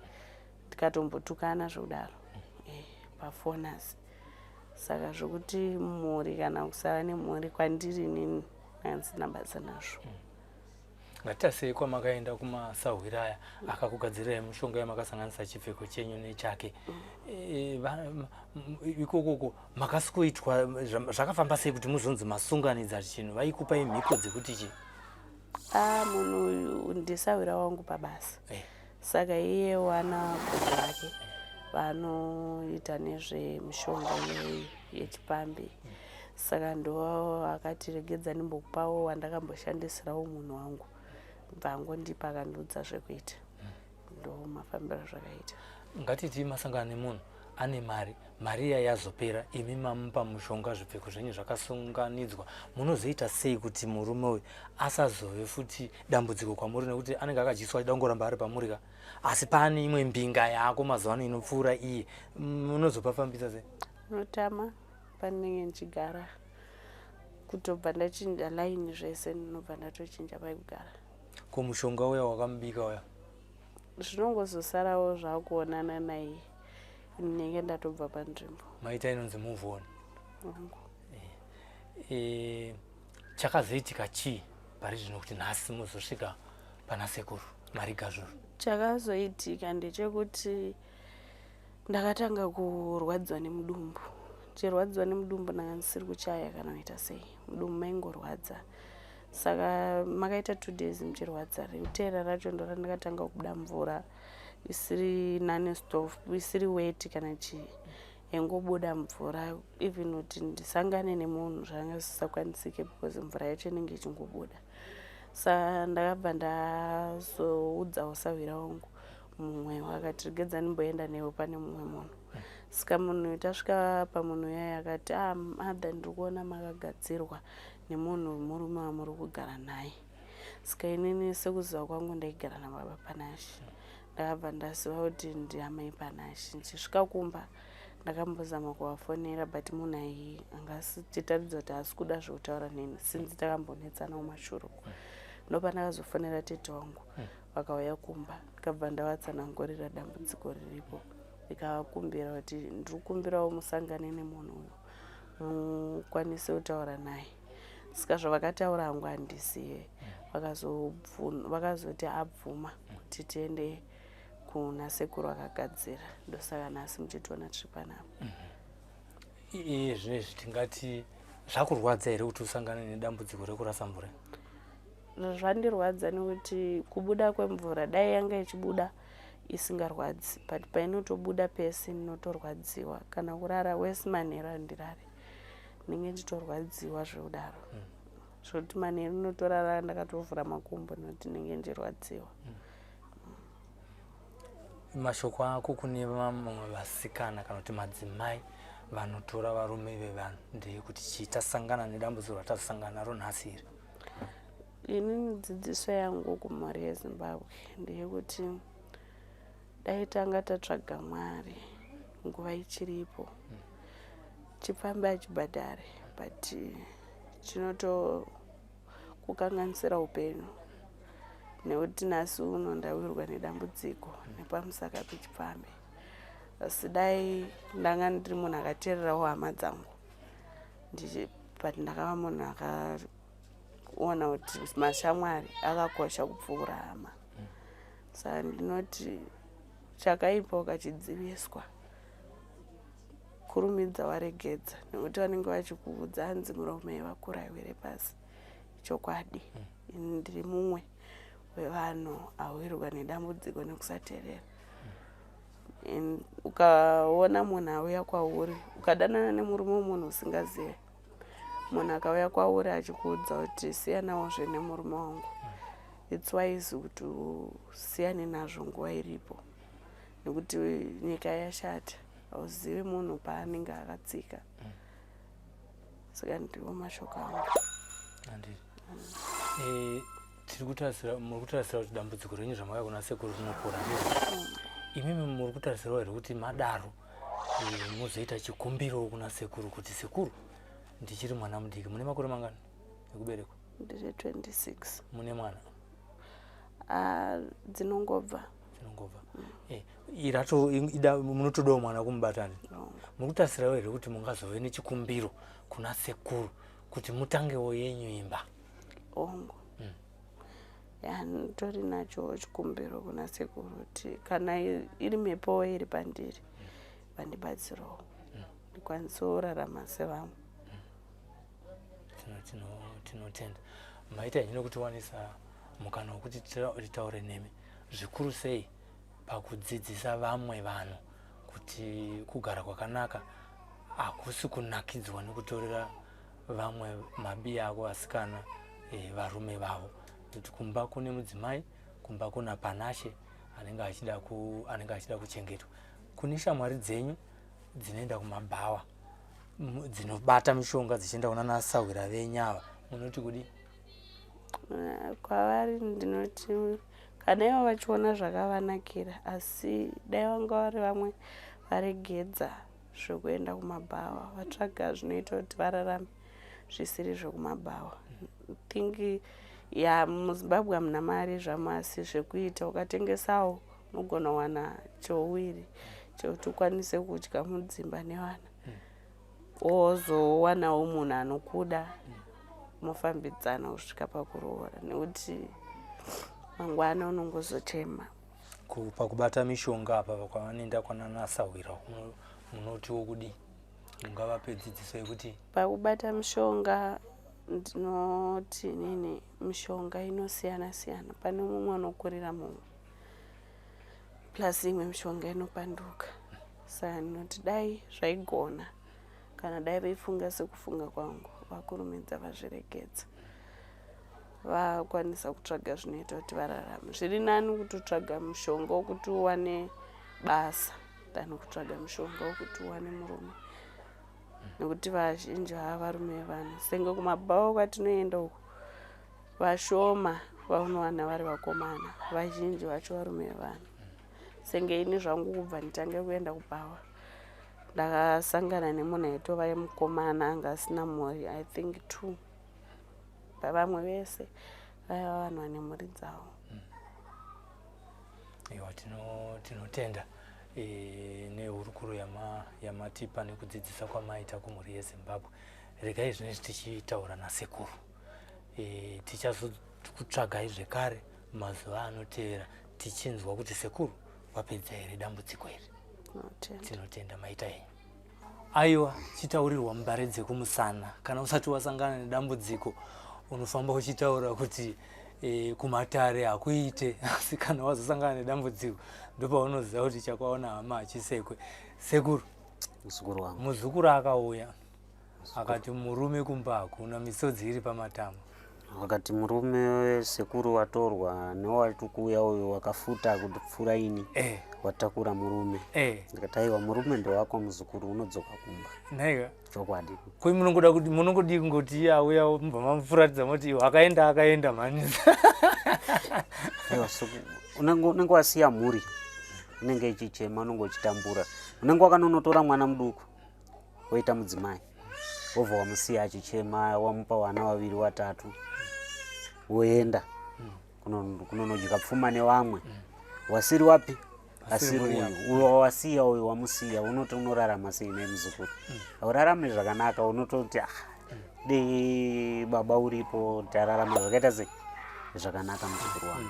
tikatombotukana zvekudaro pafoni. Asi saka zvokuti mhuri kana kusava nemhuri, kwandiri inini handisina basa nazvo. Ngatitasei kwamakaenda kumasahwira aya akakugadzirirai mushonga yamakasanganisa chipfeko chenyu nechake. Ikokoko makasikuitwa zvakafamba sei kuti muzonzi masunganidza chinhu? Vaikupai mhiko dzekuti chii? Ah, munhu uyu ndisahwira wangu pabasa. Saka iye wana gogo vake vanoita nezvemishonga iyoyi yechipambi, saka ndo akati regedza ndimbokupawo wandakamboshandisirawo munhu wangu. Bva angondipa, akandiudza zvekuita, ndo mafambiro zvakaita. Ngatiti masangana nemunhu ane mari, mari iya yazopera, imi mamupa mushonga, zvipfeko zvenyu zvakasunganidzwa, munozoita sei kuti murume uyu asazove futi dambudziko kwamuri, nekuti anenge akadyiswa achida kungoramba ari pamuri ka, asi pane imwe mbinga yako mazuva ano inopfuura iye? Munozopafambisa sei? Ndinotama pandinenge ndichigara, kutobva ndachinja line zvese, ndinobva ndatochinja paikugara. Ko mushonga uya wakamubika uya? Zvinongozosarawo zvakuonana naye, ndinenge ndatobva panzvimbo. Maita inonzi move on. Wangu. Chakazoitika chii pari zvino kuti nhasi muzosvika pana sekuru Marigazvuru? Chakazoitika ndechekuti ndakatanga kurwadziwa nemudumbu. Ndichirwadziwa nemudumbu, ndanga ndisiri kuchaya kana kuita sei, mudumbu maingorwadza. Saka makaita 2 days muchirwadza. Rekuteera racho ndo randakatanga kubuda mvura isiri non-stop, isiri weti kana chii, yangobuda mvura. Even kuti ndisangane nemunhu zvanga zvisisakwanisike because mvura yacho inenge ichingobuda. Saka ndakabva ndazoudzawo sahwira wangu mumwe, akati regedza ndimboenda newe pane mumwe munhu. Saka munhu, tasvika pamunhu uyaya, akati, "Ah, mother, ndiri kuona makagadzirwa nemunhu murume wamuri kugara naye." Saka inini sekuziva kwangu ndaigara nababa Panashi, ndakabva ndaziva kuti ndiamai Panashi. Ndichisvika kumba ndakambozama kuvafonera, but munhu ai angachitaridza kuti haasi kuda zvekutaura neni, since takambonetsana mumashure uko. Ndopandakazofonera tete wangu, vakauya kumba, ndikabva ndavatsanangurira dambudziko riripo, ndikavakumbira kuti ndiri kukumbirawo musangane nemunhu uyu, mukwanise kutaura naye. Saka zvavakataura hangu handisiye. Vakazoti abvuma kuti tiende kuna sekuru akagadzira, ndosaka nhasi muchitiona tiri panapa. Iye zvinezvi tingati zvakurwadza here kuti usangane nedambudziko rekurasa mvura? Zvandirwadza nekuti kubuda kwemvura, dai yanga ichibuda isingarwadzi, but painotobuda pese ndinotorwadziwa. Kana kurara wese manheru handirare, ndinenge ndichitorwadziwa zvekudaro, zvokuti manheru ndinotorara ndakatovhura makumbo nekuti ndinenge ndichirwadziwa. Mashoko ako kune vamwe vasikana kana kuti madzimai vanotora varume vevanhu ndeyekuti chii, tasangana nedambudziko ratasangana naro nhasi iri? Inini dzidziso yangu kumhuri yeZimbabwe ndeyekuti dai tanga tatsvaga Mwari nguva ichiripo. Chipfambi achibhadhare, but chinotokukanganisira upenyu, nekuti nhasi uno ndawirwa nedambudziko nepamusaka pechipfambi. Asi dai ndanga ndiri munhu akateererawo hama dzangu, but ndakava munhu akaona kuti mashamwari akakosha kupfuura hama. Saka ndinoti Chakaipa ukachidziviswa kurumidza waregedza nekuti vanenge vachikuudza hanzi muromo yevakura haiwire pasi. Chokwadi ini ndiri mumwe wevanhu awirwa nedambudziko nekusaterera. Ukaona munhu auya kwauri ukadanana nemurume wemunhu usingazive munhu akauya kwauri achikuudza kuti siyanawozve nemurume wangu it's wise kuti usiyane nazvo nguva iripo nekuti nyika yashata hauzivi munhu paanenge akatsika saka ndiwo mashoko angu. Tiri kutarisira muri kutarisira kuti dambudziko renyu zvamauya kuna sekuru rinopora imimi muri kutarisirawo here kuti madaro muzoita chikumbiro kuna sekuru kuti sekuru ndichiri mwana mudiki mune makore mangani ekuberekwa? Ndiri 26. Mune mwana? Ah, dzinongobva. Dzinongobva. Irato ida munotodawo mwana kumubatani. Muri kutarisirawo here kuti mungazove nechikumbiro kuna sekuru kuti mutangewo yenyu imba? Hongu. Ya nditori nacho chikumbiro kuna sekuru kuti kana iri mhepo iri pandiri vandibatsirawo ndikwanisewo kurarama sevamwe. Tinotenda maita henyu nekutiwanisa mukana wekuti titaure nemi zvikuru sei pakudzidzisa vamwe vanhu kuti kugara kwakanaka hakusi kunakidzwa nekutorera vamwe mabiya ako vasikana varume vavo kuti kumba kune mudzimai kumba kuna Panashe anenge achida anenge achida kuchengetwa. Kune shamwari dzenyu dzinoenda kumabhawa dzinobata mishonga dzichienda kuna nasahwira venyu ava munoti kudi? Kwavari ndinoti kana ivo vachiona zvakavanakira asi dai vanga vari vamwe varegedza zvekuenda kumabhawa vatsvaga zvinoita kuti vararame zvisiri zvekumabhawa. Think ya muZimbabwe hamuna mari zvamo asi zvekuita ukatengesawo unogona kuwana chouviri chekuti ukwanise kudya mudzimba nevana wozowanawo munhu anokuda mofambidzana kusvika pakuroora nekuti mangwana unongozochema. Pakubata mishonga apa kwavanoenda kwananasahwira munotiwo kudi mungavape dzidziso yekuti pakubata mishonga ndinoti nini mishonga inosiyana siyana pane mumwe unokurira mumwe plus imwe mishonga inopanduka saka ndinoti dai zvaigona kana dai vaifunga sekufunga kwangu vakurumidza vazviregedza vakwanisa kutsvaga zvinoita kuti vararame. Zviri nani kutotsvaga mushonga wekuti uwane basa than kutsvaga mushonga wekuti uwane murume nekuti vazhinji vava varume vevanhu senge kumabhawa kwatinoenda uku vashoma vaunowana vari vakomana vazhinji vacho varume vevanhu senge ini zvangu kubva nditange kuenda kubhawa ndakasangana nemunhu aitova yemukomana anga asina mhuri I think 2 pavamwe vese vaiva vanhu vane mhuri dzavo. Iwa tinotenda nehurukuro yamatipa nekudzidzisa kwamaita kumhuri yeZimbabwe. Regai zvinezvi tichitaura nasekuru. Tichazokutsvagai zvekare mazuva anotevera tichinzwa kuti sekuru vapedza here dambudziko iri. Tinotenda maita henyu. Aiwa chitaurirwa mbare dzekumusana kana usati wasangana nedambudziko unofamba uchitaura kuti kumatare hakuite asi kana wazosangana nedambudziko ndopaunoziva kuti chakwaona hama hachisekwe. Sekuru muzukuru wangu muzukuru akauya akati murume kumba hakuna misodzi iri pamatama. Wakati murume sekuru watorwa newati kuuya uyu wakafuta kuti pfura ini watakura murume. Ndikati aiwa murume ndewako muzukuru unodzoka kumba. Naiga chokwadi. Koi munongoda kuti munongodii kungoti iye auya mubva mamufuratidza moti iwe akaenda akaenda mhani. Aiwa unenge wasiya mhuri inenge ichichema unenge uchitambura unenge wakanonotora mwana muduku woita mudzimai wobva wamusiya achichema wamupa vana vaviri watatu woenda kunonodya pfuma nevamwe wasiri wapi asiri uyu uyo wawasiya uyu wamusiya unoti unorarama sei nei muzukuru haurarami zvakanaka unototi ah dei baba uripo tararama zvakaita sei zvakanaka muzukuru wangu.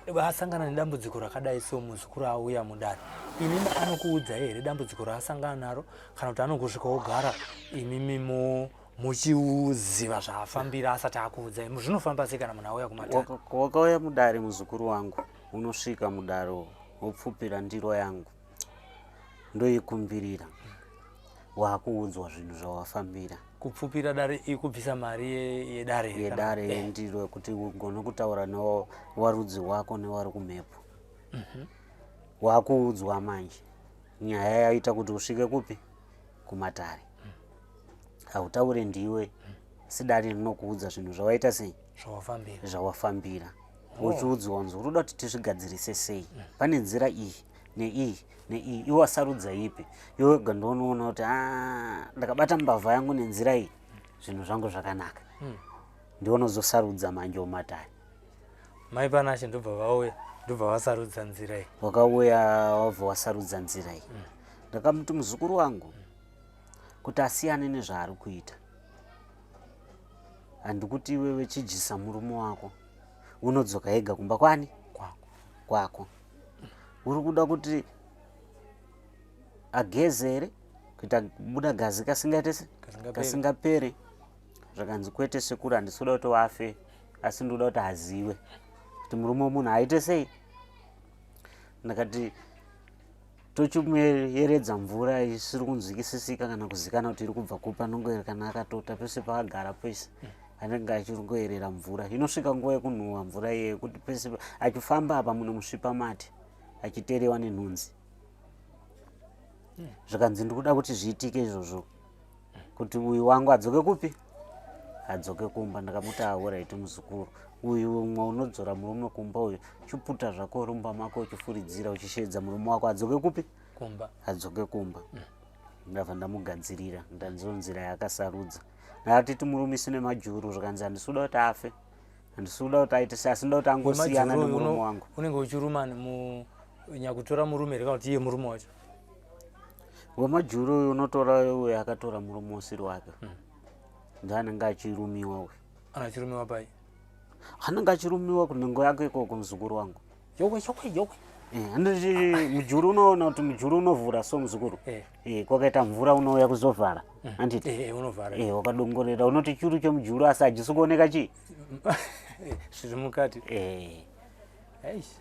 Asangana nedambudziko rakadai so, muzukuru auya mudare, imimi anokuudzai here dambudziko raasangana naro, kana kuti anongosvika ogara, imimi muchiuziva zvaafambira asati akuudzai? Zvinofamba sei kana munhu auya kumatare? Wakauya mudare muzukuru wangu, unosvika mudare wopfupira ndiro yangu, ndoikumbirira, wakuudzwa zvinhu zvawafambira. Kupfupira dare ikubvisa mari yedare? Yedare, yendiro, yekuti ugone kutaura newarudzi wako newari kumhepo. Wakuudzwa manje nyaya yaita kuti usvike kupi, kumatare. Hautaure ndiwe, asi dare rinokuudza zvinhu zvawaita sei, zvawafambira. Zvawafambira. Uchiudzwa kunzi uri kuda kuti tizvigadzirise sei, pane nzira iyi neiyi neiyi, iwe wasarudza ipi? Iwe wega ndoonoona kuti "Ah, ndakabata mbavha yangu nenzira iyi, zvinhu zvangu zvakanaka." Ndiwe unozosarudza manje umatare. Mai Panashe ndobva vauya, ndobva vasarudza nzira iyi. Wakauya, wabva wasarudza nzira iyi. Ndakamuti muzukuru wangu kuti asiyane nezvaari kuita. Handikuti iwewe chijisa murume wako, unodzoka ega kumba kwani? Kwako. Kwako. Uri kuda kuti ageze here, kuita buda gazi kasingaite se Kasingaperi. Kasingaperi. Zvakanzi, "Kwete sekuru, handisi kuda kuti wafe, asi ndikuda kuti azive kuti murume wemunhu aite sei." Ndakati tochimuyeredza mvura isiri kunzwikisisika kana kuzikana kuti iri kubva kupi, anongoerekana akatota pese paagara, pese anenge achiringoerera mvura. Inosvika nguva yekunhuhwa mvura iyeyo, kuti pese achifamba apa munomusvipa mate, achiterewa nenhunzi. Zvikanzi, "Ndikuda kuti zviitike izvozvo, kuti uyu wangu adzoke kupi? Adzoke kumba." Ndakamuti, "Alright muzukuru, uyu umwe unodzora murume kumba uyu, chiputa zvako rumba mako uchifuridzira, uchishedza murume wako adzoke kupi?" Kumba. Adzoke kumba. Ndabva ndamugadzirira, ndanziwo nzira yaakasarudza. Ndakati timurumise nemajuru. Zvikanzi, "Handisi kuda kuti afe, handisi kuda kuti aite se, asi ndoda kuti angosiyana Wemajuru nemurume wangu." Unenge uchiruma nyakutora murume here, kana kuti iye murume wacho? Wemajuru uyu unotora uyu akatora murume usiri wake, ndianenge achirumiwa uyu. Ana achirumiwa pai? Anenge achirumiwa kunhengo yake ikoko, muzukuru wangu. Yowe, yowe, yowe! Handiti mujuru unoona kuti mujuru unovhura so, muzukuru? Eh. Kwakaita mvura unouya kuzovhara, handiti? Unovhara. Wakadongorera unoti churu chemujuru, asi hachisi kuoneka chii? Zviri mukati. Eish.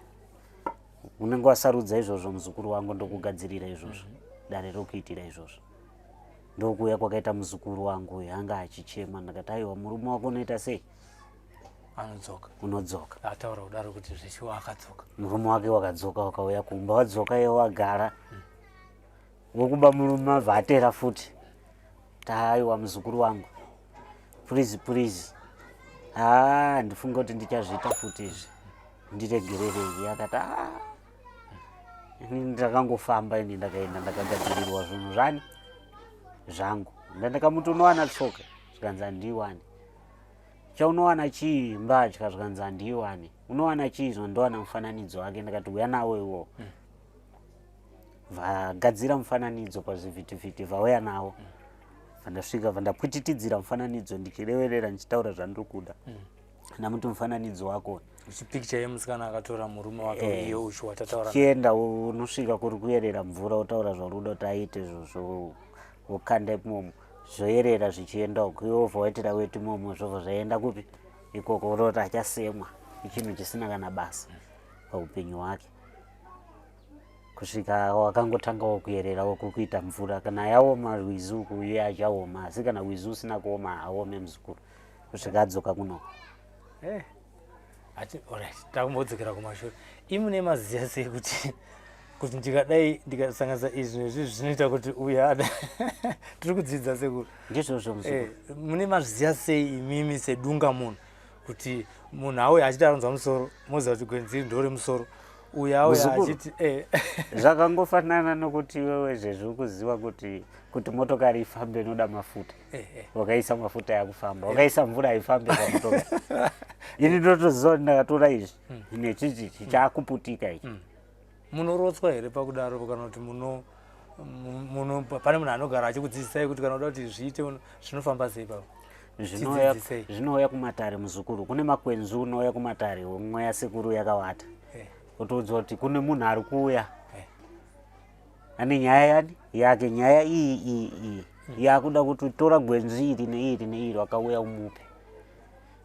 Unenge wasarudza izvozvo, muzukuru wangu, ndokugadzirira izvozvo, dare rokuitira izvozvo. Ndokuuya kwakaita muzukuru wangu uyu, anga achichema. Ndakati, "Aiwa, murume wako unoita sei?" Anodzoka. Unodzoka. Ataura kudaro kuti zveshuwa akadzoka. Murume wake wakadzoka, wakauya kumba. Wadzoka iye wagara, wokuba murume abva atera futi. Taaiwa muzukuru wangu, please, please, haa, ndifunge kuti ndichazviita futi izvi, ndiregererei. Akati, "Ah, ini ndakangofamba, ini ndakaenda, ndakagadzirirwa zvinhu zvani zvangu." Ndandakamuti, "Unowana tsoka?" Zvikanzi, "Handiiwani." "Chaunowana chii?" "Mbatya." Zvikanzi, "Handiiwani." "Unowana chii?" "Zvandowana mufananidzo wake." Ndakati, "Uya nawo iwowo." Vagadzira mufananidzo pazvivhitivhiti, vauya nawo. Vandasvika, vandapwititidzira mufananidzo, ndichireverera, ndichitaura zvandiri kuda. Ndamuti, "Mufananidzo wako." Uchipikicha yemusikana akatora murume wake. Iye uchu watataura. Chienda, unosvika kuri kuyerera mvura, wotaura zvauri kuda kuti aite izvozvo, wokanda imomo, zvoyerera zvichienda uko. Iwe wobva waitira weti imomo, zvobva zvaenda kupi ikoko. Uroti achasemwa, ichinhu chisina kana basa paupenyu hwake, kusvika wakangotangawo kuyererawo kukuita mvura. Kana yaoma rwizi uku, iye achaoma, asi kana rwizi usina kuoma, haome muzukuru, kusvika adzoka kuno. Ati alright, takumbodzokera kumashure. Imune maziya sei kuti ndikadai, ndikasanganisa izvi nezvizvi, zvinoita kuti uyu ada? Tiri kudzidza, sekuru. Ndizvozvo, muzukuru. Mune mazviziya sei imimi sedunga munhu kuti munhu auya achiti aronzwa musoro, moziva kuti gwenzi iri ndoremusoro, uyu auya Muzukuru. achiti Zvakangofanana nokuti iwewe zvezvi ukuziva kuti motokari ifambe inoda mafuta. Wakaisa mafuta, yakufamba. Wakaisa mvura, haifambe pamotokari. Ini ndotoziva kuti ndakatora izvi nechichi chichakuputika ichi. Munorotswa here pakudaro, kana kuti muno pane munhu anogara achikudzidzisai kuti kana uda kuti zviite zvinofamba sei papo? Zvinouya. Tidzidzisei. Zvinouya kumatare, muzukuru. Kune makwenzi, unouya kumatare, mweya sekuru yakawata. Otoudzwa kuti kune munhu ari kuuya eh. ane nyaya yani yake nyaya iyi iyi iyi hmm. yakuda kuti tora gwenzi iri neiri neiri wakauya umupe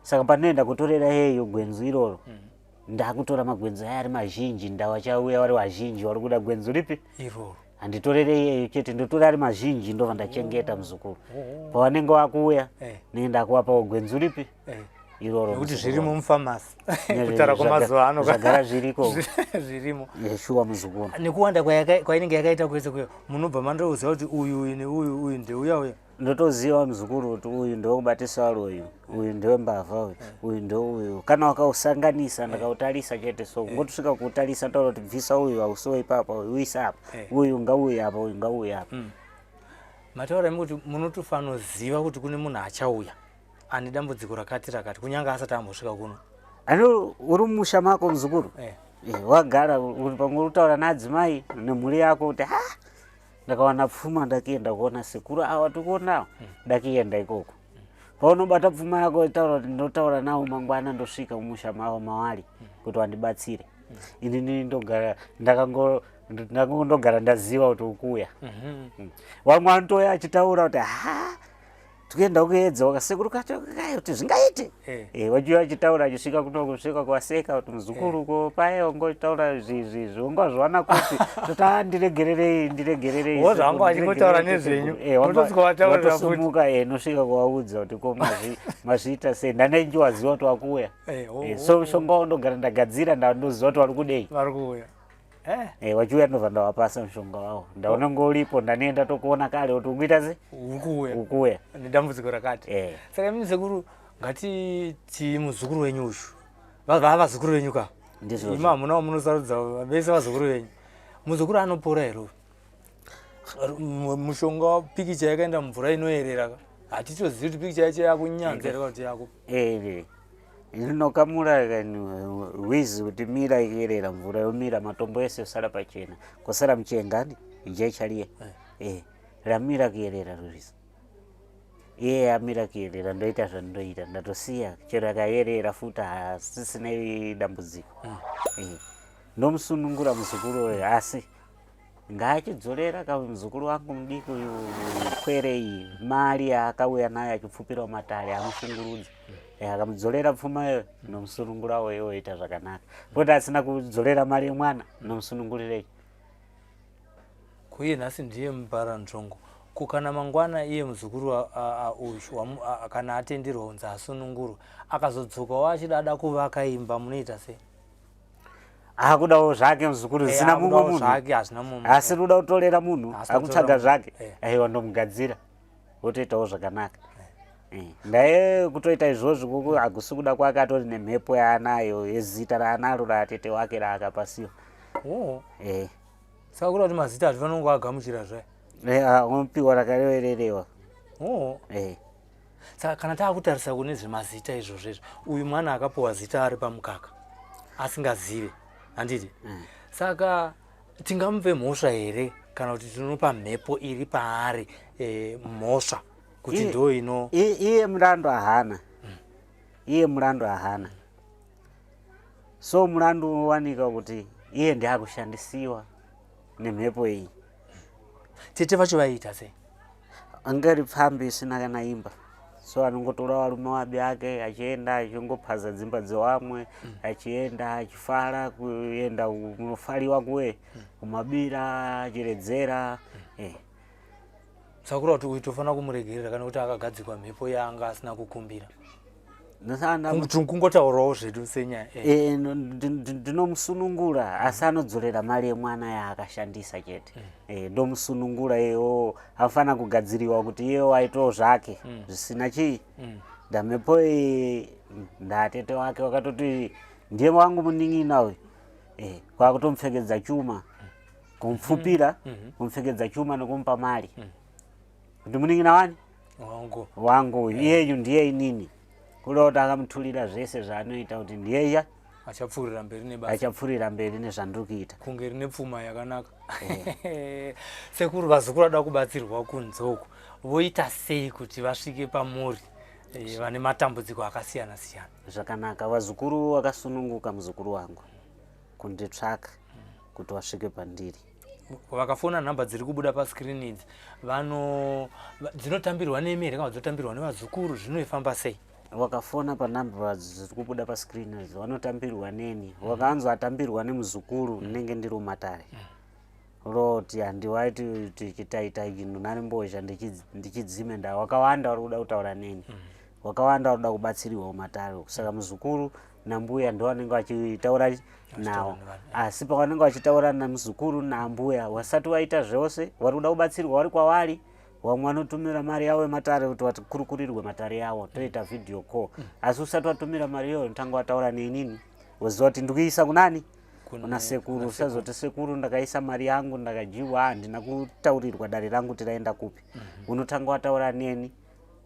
saka pandinoenda kutorera yeyo gwenzi iroro hmm. ndakutora magwenzi aya ari mazhinji ndawachauya vari vazhinji vari kuda gwenzi ripi iroro handitorere iyeyo chete ndotora ari mazhinji ndobva ndachengeta oh. muzukuru oh. pavanenge vakuuya eh. nenge ndakuvapawo gwenzi ripi eh. iroro nekuti zvirimo mufamasi kutaura kwemazuva ano zvagara zviriko zvirimo shuwa muzukuru nekuwanda kwainenge yakaita kwese kuya munobva mandoziva kuti uyu uyu neuyu uyu ndeuya uya ndotoziva muzukuru kuti uyu ndewekubatisa varoyi uyu ndewembavha uyu uyu ndeuyu kana wakausanganisa eh. ndakautarisa chete so eh. ngotosvika kuutarisa ndotaura kuti bvisa uyu hausiwo ipapa uyu uisa apa eh. uyu ngauye apa uyu ngauye apa mm. mataura imi kuti munotofanoziva kuti kune munhu achauya ane dambudziko rakati rakati kunyange asati ambosvika kuno ani uri mumusha mako muzukuru wagara uri pamwe uri kutaura naadzimai nemhuri yako kuti ha ndakawana pfuma ndakienda kuona sekuru awa tikuonawo hmm. ndakienda ikoko paunobata pfuma yako taura kuti ndotaura nawo mangwana ndosvika mumusha mavo mawari hmm. kuti wandibatsire hmm. inini ndogara ndakango ndogara ndaziva kuti ukuya mhm. vamwe vanotouya achitaura kuti ha tikuenda kuedza wakasekuru kacho kai kuti zvingaite eh. eh, wachiuya achitaura achisvika kuno kusvika kuwaseka kuti muzukuru eh. ko paye wangotaura zvizvizvi wangazviwana kupi toti a ah, ndiregererei ndiregererei wozvanga vachingotaura nezvenyu watosumuka e nosvika kuvaudza kuti ko mazviita sei ndanenji waziva kuti wakuuya oh, so oh, mushonga oh. wandogara ndagadzira ndandoziva kuti wari kudei vari kuuya Eh. Eh, wachiuya ndobva ndawapasa mushonga wawo ndaunenge uripo ndanienda tokuona kare kuti ukuita se ukuuya ukuuya nedambudziko rakati eh. saka imini sekuru ngatiti muzukuru wenyu uyu vava vazukuru venyu ka imi hamuna wamunosarudza vese vazukuru venyu muzukuru anopora here uyu mushonga pikicha yakaenda mumvura inoyerera ka hatitozivi kuti pikicha yacho yakunyanza here kana kuti yako eh, Rinokamura rwizi kuti mira iyerera mvura yomira matombo ese osara pachena kosara muchengani jecha riye eh. eh ramira kuyerera rwizi iye yamira kuyerera ndoita zvandoita ndatosiya chero akayerera futi hasisina dambudziko mm. eh. ndomusunungura muzukuru uyo asi Ngaachidzorera ka muzukuru wangu mudiki uyu pwere iyi mari yaakauya nayo achipfupirwa matare amushungurudza eh, akamudzorera pfuma iyoyo nomusunungurawo iye oita zvakanaka poti asina kudzorera mari yemwana nomusunungurirei kuiye nhasi ndiye muparanzvongo ko kana mangwana iye muzukuru uyu kana atenderwa kunzi asunungurwe akazodzokawo achida ada kuvaka imba munoita sei akudawo zvake muzukuru eh, zvisina mumwe munhu asi ruda kutorera munhu akutsvaga zvake eh. aiwa ndomugadzira wotoitawo zvakanaka eh. ndaye kutoita izvozvo kuku hakusi kuda kwake atori nemhepo yaanayo yezita raanaro raatete wake raakapasiwa oh. saka kuda kuti mazita ati vanonge agamuchira zve ah, unopiwa rakarevererewa oh. Saka kana taakutarisa kune zvemazita izvozvo izvo, uyu mwana akapuwa zita ari pamukaka asingazive, handiti? Mm. Saka tingamupe mhosva here kana kuti tinopa mhepo iri paari e, mhosva kuti ndo ino iye mulandu ahana mm. iye mulandu ahana so mulandu unowanika kuti iye ndiakushandisiwa nemhepo iyi tete vacho vaiita sei anga iri pfambi isina kana imba so anongotora varume wabi ake achienda achingopaza dzimba dzewamwe mm. achienda achifara kuenda kunofariwa kuwe mm. kumabira achiredzera mm. eh. Saka kureva kuti uyu tofanira kumuregerera kana kuti akagadzikwa mhepo yaanga asina kukumbira kungotaurawo zvedu senyaya eh. eh, ndinomusunungura asi anodzorera mari yemwana yaakashandisa chete mm. eh, ndomusunungura iyewo anofanira kugadziriwa kuti iyewo aitewo zvake mm. zvisina chii mm. ndamhepo iyi ndatete wake wakatoti ndiye wangu munin'ina uyu kwakutomupfekedza chuma kumupfupira mm-hmm. kumupfekedza chuma nekumupa mari kuti munin'ina wani wangu wangu uyu iyeyu ndiye inini kuda kuti akamutulira zvese zvaanoita kuti ndiyeya achapfuurira mberi nebasa achapfuurira mberi nezvandiri kuita kunge rine pfuma yakanaka eh. sekuru vazukuru vada kubatsirwa kunze uku voita sei kuti vasvike pamuri eh, vane matambudziko akasiyana siyana zvakanaka vazukuru vakasununguka muzukuru wangu. Kunditsvaka kuti wasvike pandiri. Vakafona nhamba dziri kubuda pascreen idzi vano dzinotambirwa nemi here kana dzinotambirwa nevazukuru, zvinoifamba sei? Wakafona panhamba dziri kubuda pascreen idzi vanotambirwa neni. Wakanzwa atambirwa nemuzukuru, ndinenge ndiri mumatare. Roti handiwaiti tichitaita nari mbozha ndichidzime nda wakawanda vari kuda kutaura neni, wakawanda vari kuda kubatsirwa mumatare. Saka muzukuru nambuya ndo vanenge vachitaura nawo, asi pavanenge vachitaura namuzukuru nambuya wasati waita zvose, vari kuda kubatsirwa vari kwavari. Vamwe vanotumira mari yavo yematare kuti vatikurukurirwe matare yavo, toita video call. Asi usati watumira mari iyoyo, unotanga wataura neinini, woziva kuti ndikuisa kunani, kuna sekuru. Usazoti sekuru ndakaisa mari yangu ndakadyiwa, handina kutaurirwa dare rangu kuti raenda kupi. Unotanga wataura neni,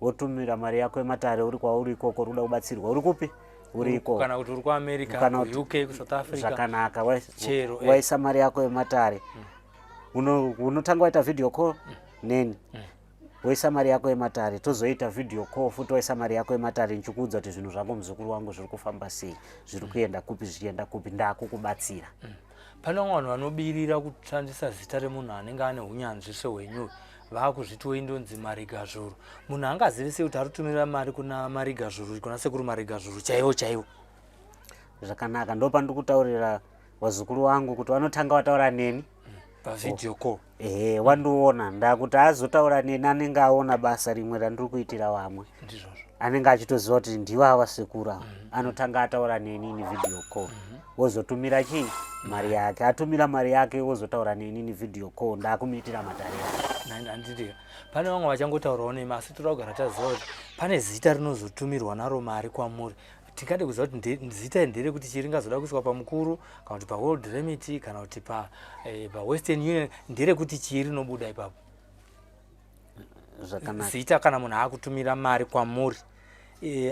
wotumira mari yako yematare uri kwauri ikoko. Uri kuda kubatsirwa uri kupi, uri ikoko, kana kuti uri kuAmerica, Kana kuUK, kuSouth Africa. Zvakanaka. Chero, Waisa mari yako yematare, unotanga waita video call neni, woisa mari yako yematare, tozoita video call futi waisa mari yako yematare, ndichikuudza kuti zvinhu zvako muzukuru wangu zviri kufamba sei, zviri kuenda kupi, zvichienda kupi, ndakukubatsira. Pane vamwe vanhu vanobirira kushandisa zita remunhu anenge ane unyanzvi sehwenyu, vaakuzvitiwo indonzi Marigazvuru. Munhu angazivi sei kuti ari kutumira mari kuna Marigazvuru, kuna sekuru Marigazvuru chaivo chaivo? Zvakanaka, ndo pandiri kutaurira vazukuru vangu kuti vanotanga vataura neni pavideo call. Ehe, wandiona ndakuti azotaura neni anenge aona basa rimwe randiri kuitira vamwe. Ndizvozvo. Anenge achitoziva kuti ndivava sekuru ava. Anotanga ataura neni ni video call, wozotumira chii, mari yake. Atumira mari yake, wozotaura neni ni video call, ndakumuitira matare yake. Handiti pane vamwe vachangotaurawo nemi, asi toda kugara taziva kuti pane zita rinozotumirwa naro mari kwamuri. Tingade kuziva kuti zita iri nderekuti chii, ringazoda kuiswa pamukuru kana kuti paWorld Remit kana kuti paWestern Union, nderekuti chii rinobuda ipapo? Zvakanaka. Zita kana munhu akutumira mari kwamuri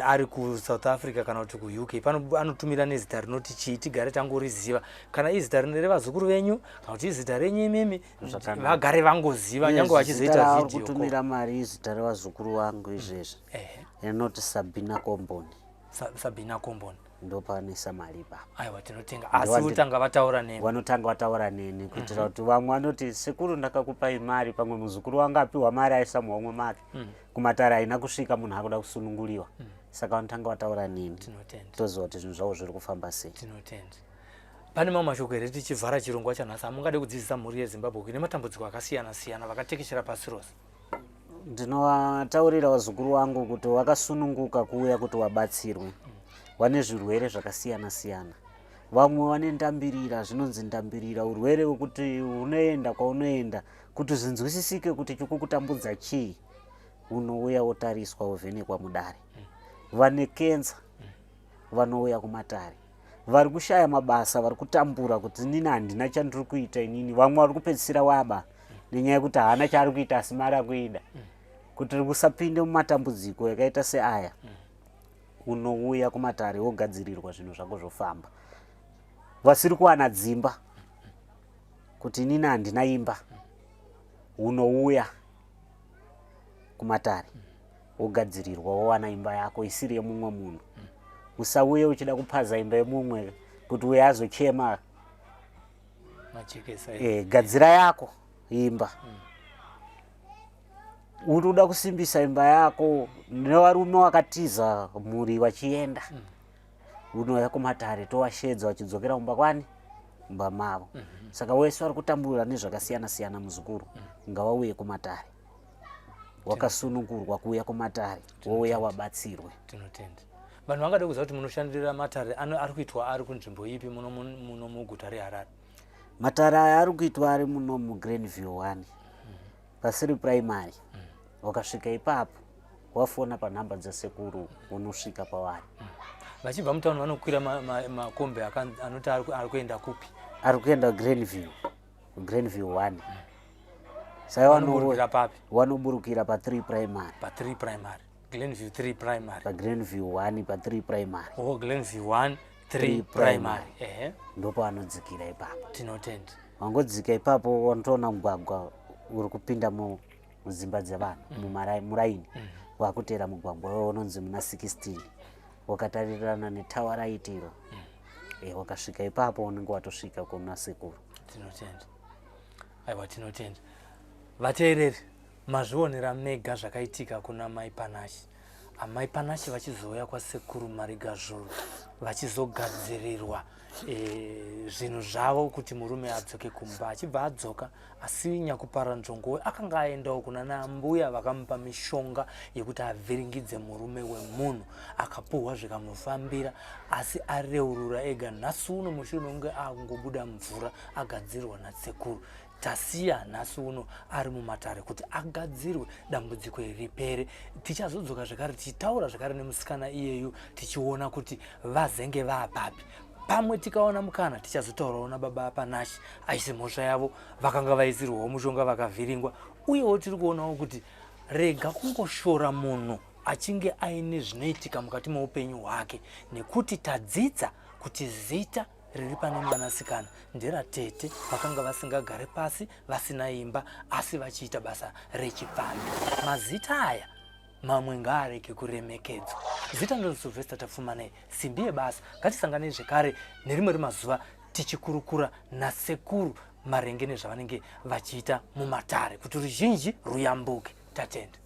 ari kuSouth Africa kana kuti kuUK, pano anotumira nezita rinoti chii, tigare tangoriziva, kana izita revazukuru venyu kana kuti izita renyu imimi? Zvakanaka. Vagare vangoziva nyange Zita vachizoita ravari video call. kutumira mari izita revazukuru vangu izvezvi, rinoti Sabina Komboni. Sabina Komboni. Ndopanoisa mari ipapo. Aiwa, tinotenga, asi votanga vataura nemi. Vanotanga vataura neni kuitira kuti vamwe vanoti sekuru ndakakupai mari, pamwe muzukuru wangu apiwa mari aisa muhomwe make, kumatare haina kusvika, munhu akuda kusununguriwa. Saka vanotanga vataura neni, Tinotenda. toziva kuti zvinhu zvavo zviri kufamba sei. Tinotenda. Pane mamwe mashoko here tichivhara chirongwa chanhasi amungade kudzidzisa mhuri yeZimbabwe kune matambudziko akasiyana siyana vakatekeshera pasi rose? Ndinovataurira vazukuru vangu kuti vakasununguka kuuya kuti vabatsirwe. Vane zvirwere zvakasiyana siyana, vamwe vane ndambirira, zvinonzi ndambirira, urwere hwekuti unoenda kwaunoenda kuti zvinzwisisike kuti chikukutambudza chii, unouya wotariswa, wovhenekwa mudare. Vane kensa vanouya kumatare. Vari kushaya mabasa, vari kutambura kuti inini handina chandiri kuita inini. Vamwe vari kupedzisira waba nenyaya yekuti haana chaari kuita asi mari akuida. Kuti usapinde mumatambudziko yakaita seaya, unouya kumatare wogadzirirwa, zvinhu zvako zvofamba. Vasiri kuwana dzimba, kuti inini handina imba, unouya kumatare wogadzirirwa, wowana imba yako isiri yemumwe munhu. Usauye uchida kupaza imba yemumwe kuti uye azochema. Machekesa. Gadzira yako imba. Uri kuda kusimbisa imba yako nevarume wakatiza mhuri vachienda, unouya kumatare, towashedza vachidzokera kumba kwani, mumba mavo. Saka wese vari kutambura nezvakasiyana siyana, muzukuru, ngavauye kumatare. Wakasunungurwa kuuya kumatare, wouya wabatsirwe. Tinotenda. Vanhu vangade kuziva kuti munoshandira matare ari kuitwa ari kunzvimbo ipi muno muguta reHarare? Matare aya ari kuitwa ari muno muGrandview 1, pasiri primary. Wakasvika ipapo, wafona panhamba dzasekuru, unosvika pavari. Vachibva mutauni vanokwira makombi anoti ari kuenda kupi? Ari kuenda Grandview, Grandview 1. Saka Vanoburukira papi? Vanoburukira pa3 primary. Pa3 primary, Glenview 3 primary. PaGrandview 1, pa3 primary. Oh, Glenview 1 3 Three primary. Primary. Ehe. Ndopavanodzikira ipapo. Tinotenda. Wangodzika ipapo, wanotoona mugwagwa uri kupinda mudzimba dzevanhu muraini. Wakuteera mugwagwa iwowo unonzi muna 16, wakatarirana netower raitiro. E, wakasvika ipapo unenge watosvika kuna sekuru. Tinotenda. Aiwa, tinotenda. Vateereri, mazvionera mega zvakaitika kuna Mai Panashe. Amai Panashe vachizouya kwasekuru Marigazvuru vachizogadzirirwa zvinhu zvavo kuti murume adzoke kumba. Achibva adzoka, asi nyakupara nzvongowe akanga aendawo kuna nambuya vakamupa mishonga yekuti avhiringidze murume wemunhu. Akapuhwa zvikamufambira, asi areurura ega nhasi uno mushure mekunge akungobuda mvura agadzirwa nasekuru. Tasiya nhasi uno ari mumatare kuti agadzirwe dambudziko iri ripere. Tichazodzoka zvekare tichitaura zvekare nemusikana iyeyu tichiona kuti vazenge vaapapi. Pamwe tikaona mukana tichazotaurawo nababa Panashe, aisi mhosva yavo, vakanga vaisirwawo mushonga vakavhiringwa. Uyewo tiri kuonawo kuti rega kungoshora munhu achinge aine zvinoitika mukati meupenyu hwake, nekuti tadzidza kuti zita riri pane mwanasikana nderatete vakanga vasingagare pasi, vasina imba, asi vachiita basa rechipfambi. Mazita aya mamwe ngaarege kuremekedzwa. Zita ndonzi Sylvester Tapfumanei, simbi yebasa. Ngatisanganei zvekare nerimwe remazuva tichikurukura nasekuru maringe nezvavanenge vachiita mumatare kuti ruzhinji ruyambuke. Tatenda.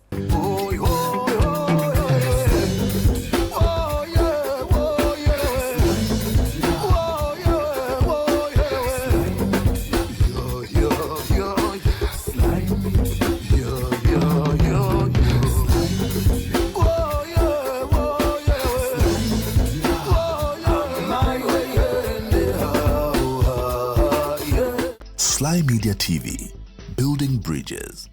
Slymedia TV, building bridges.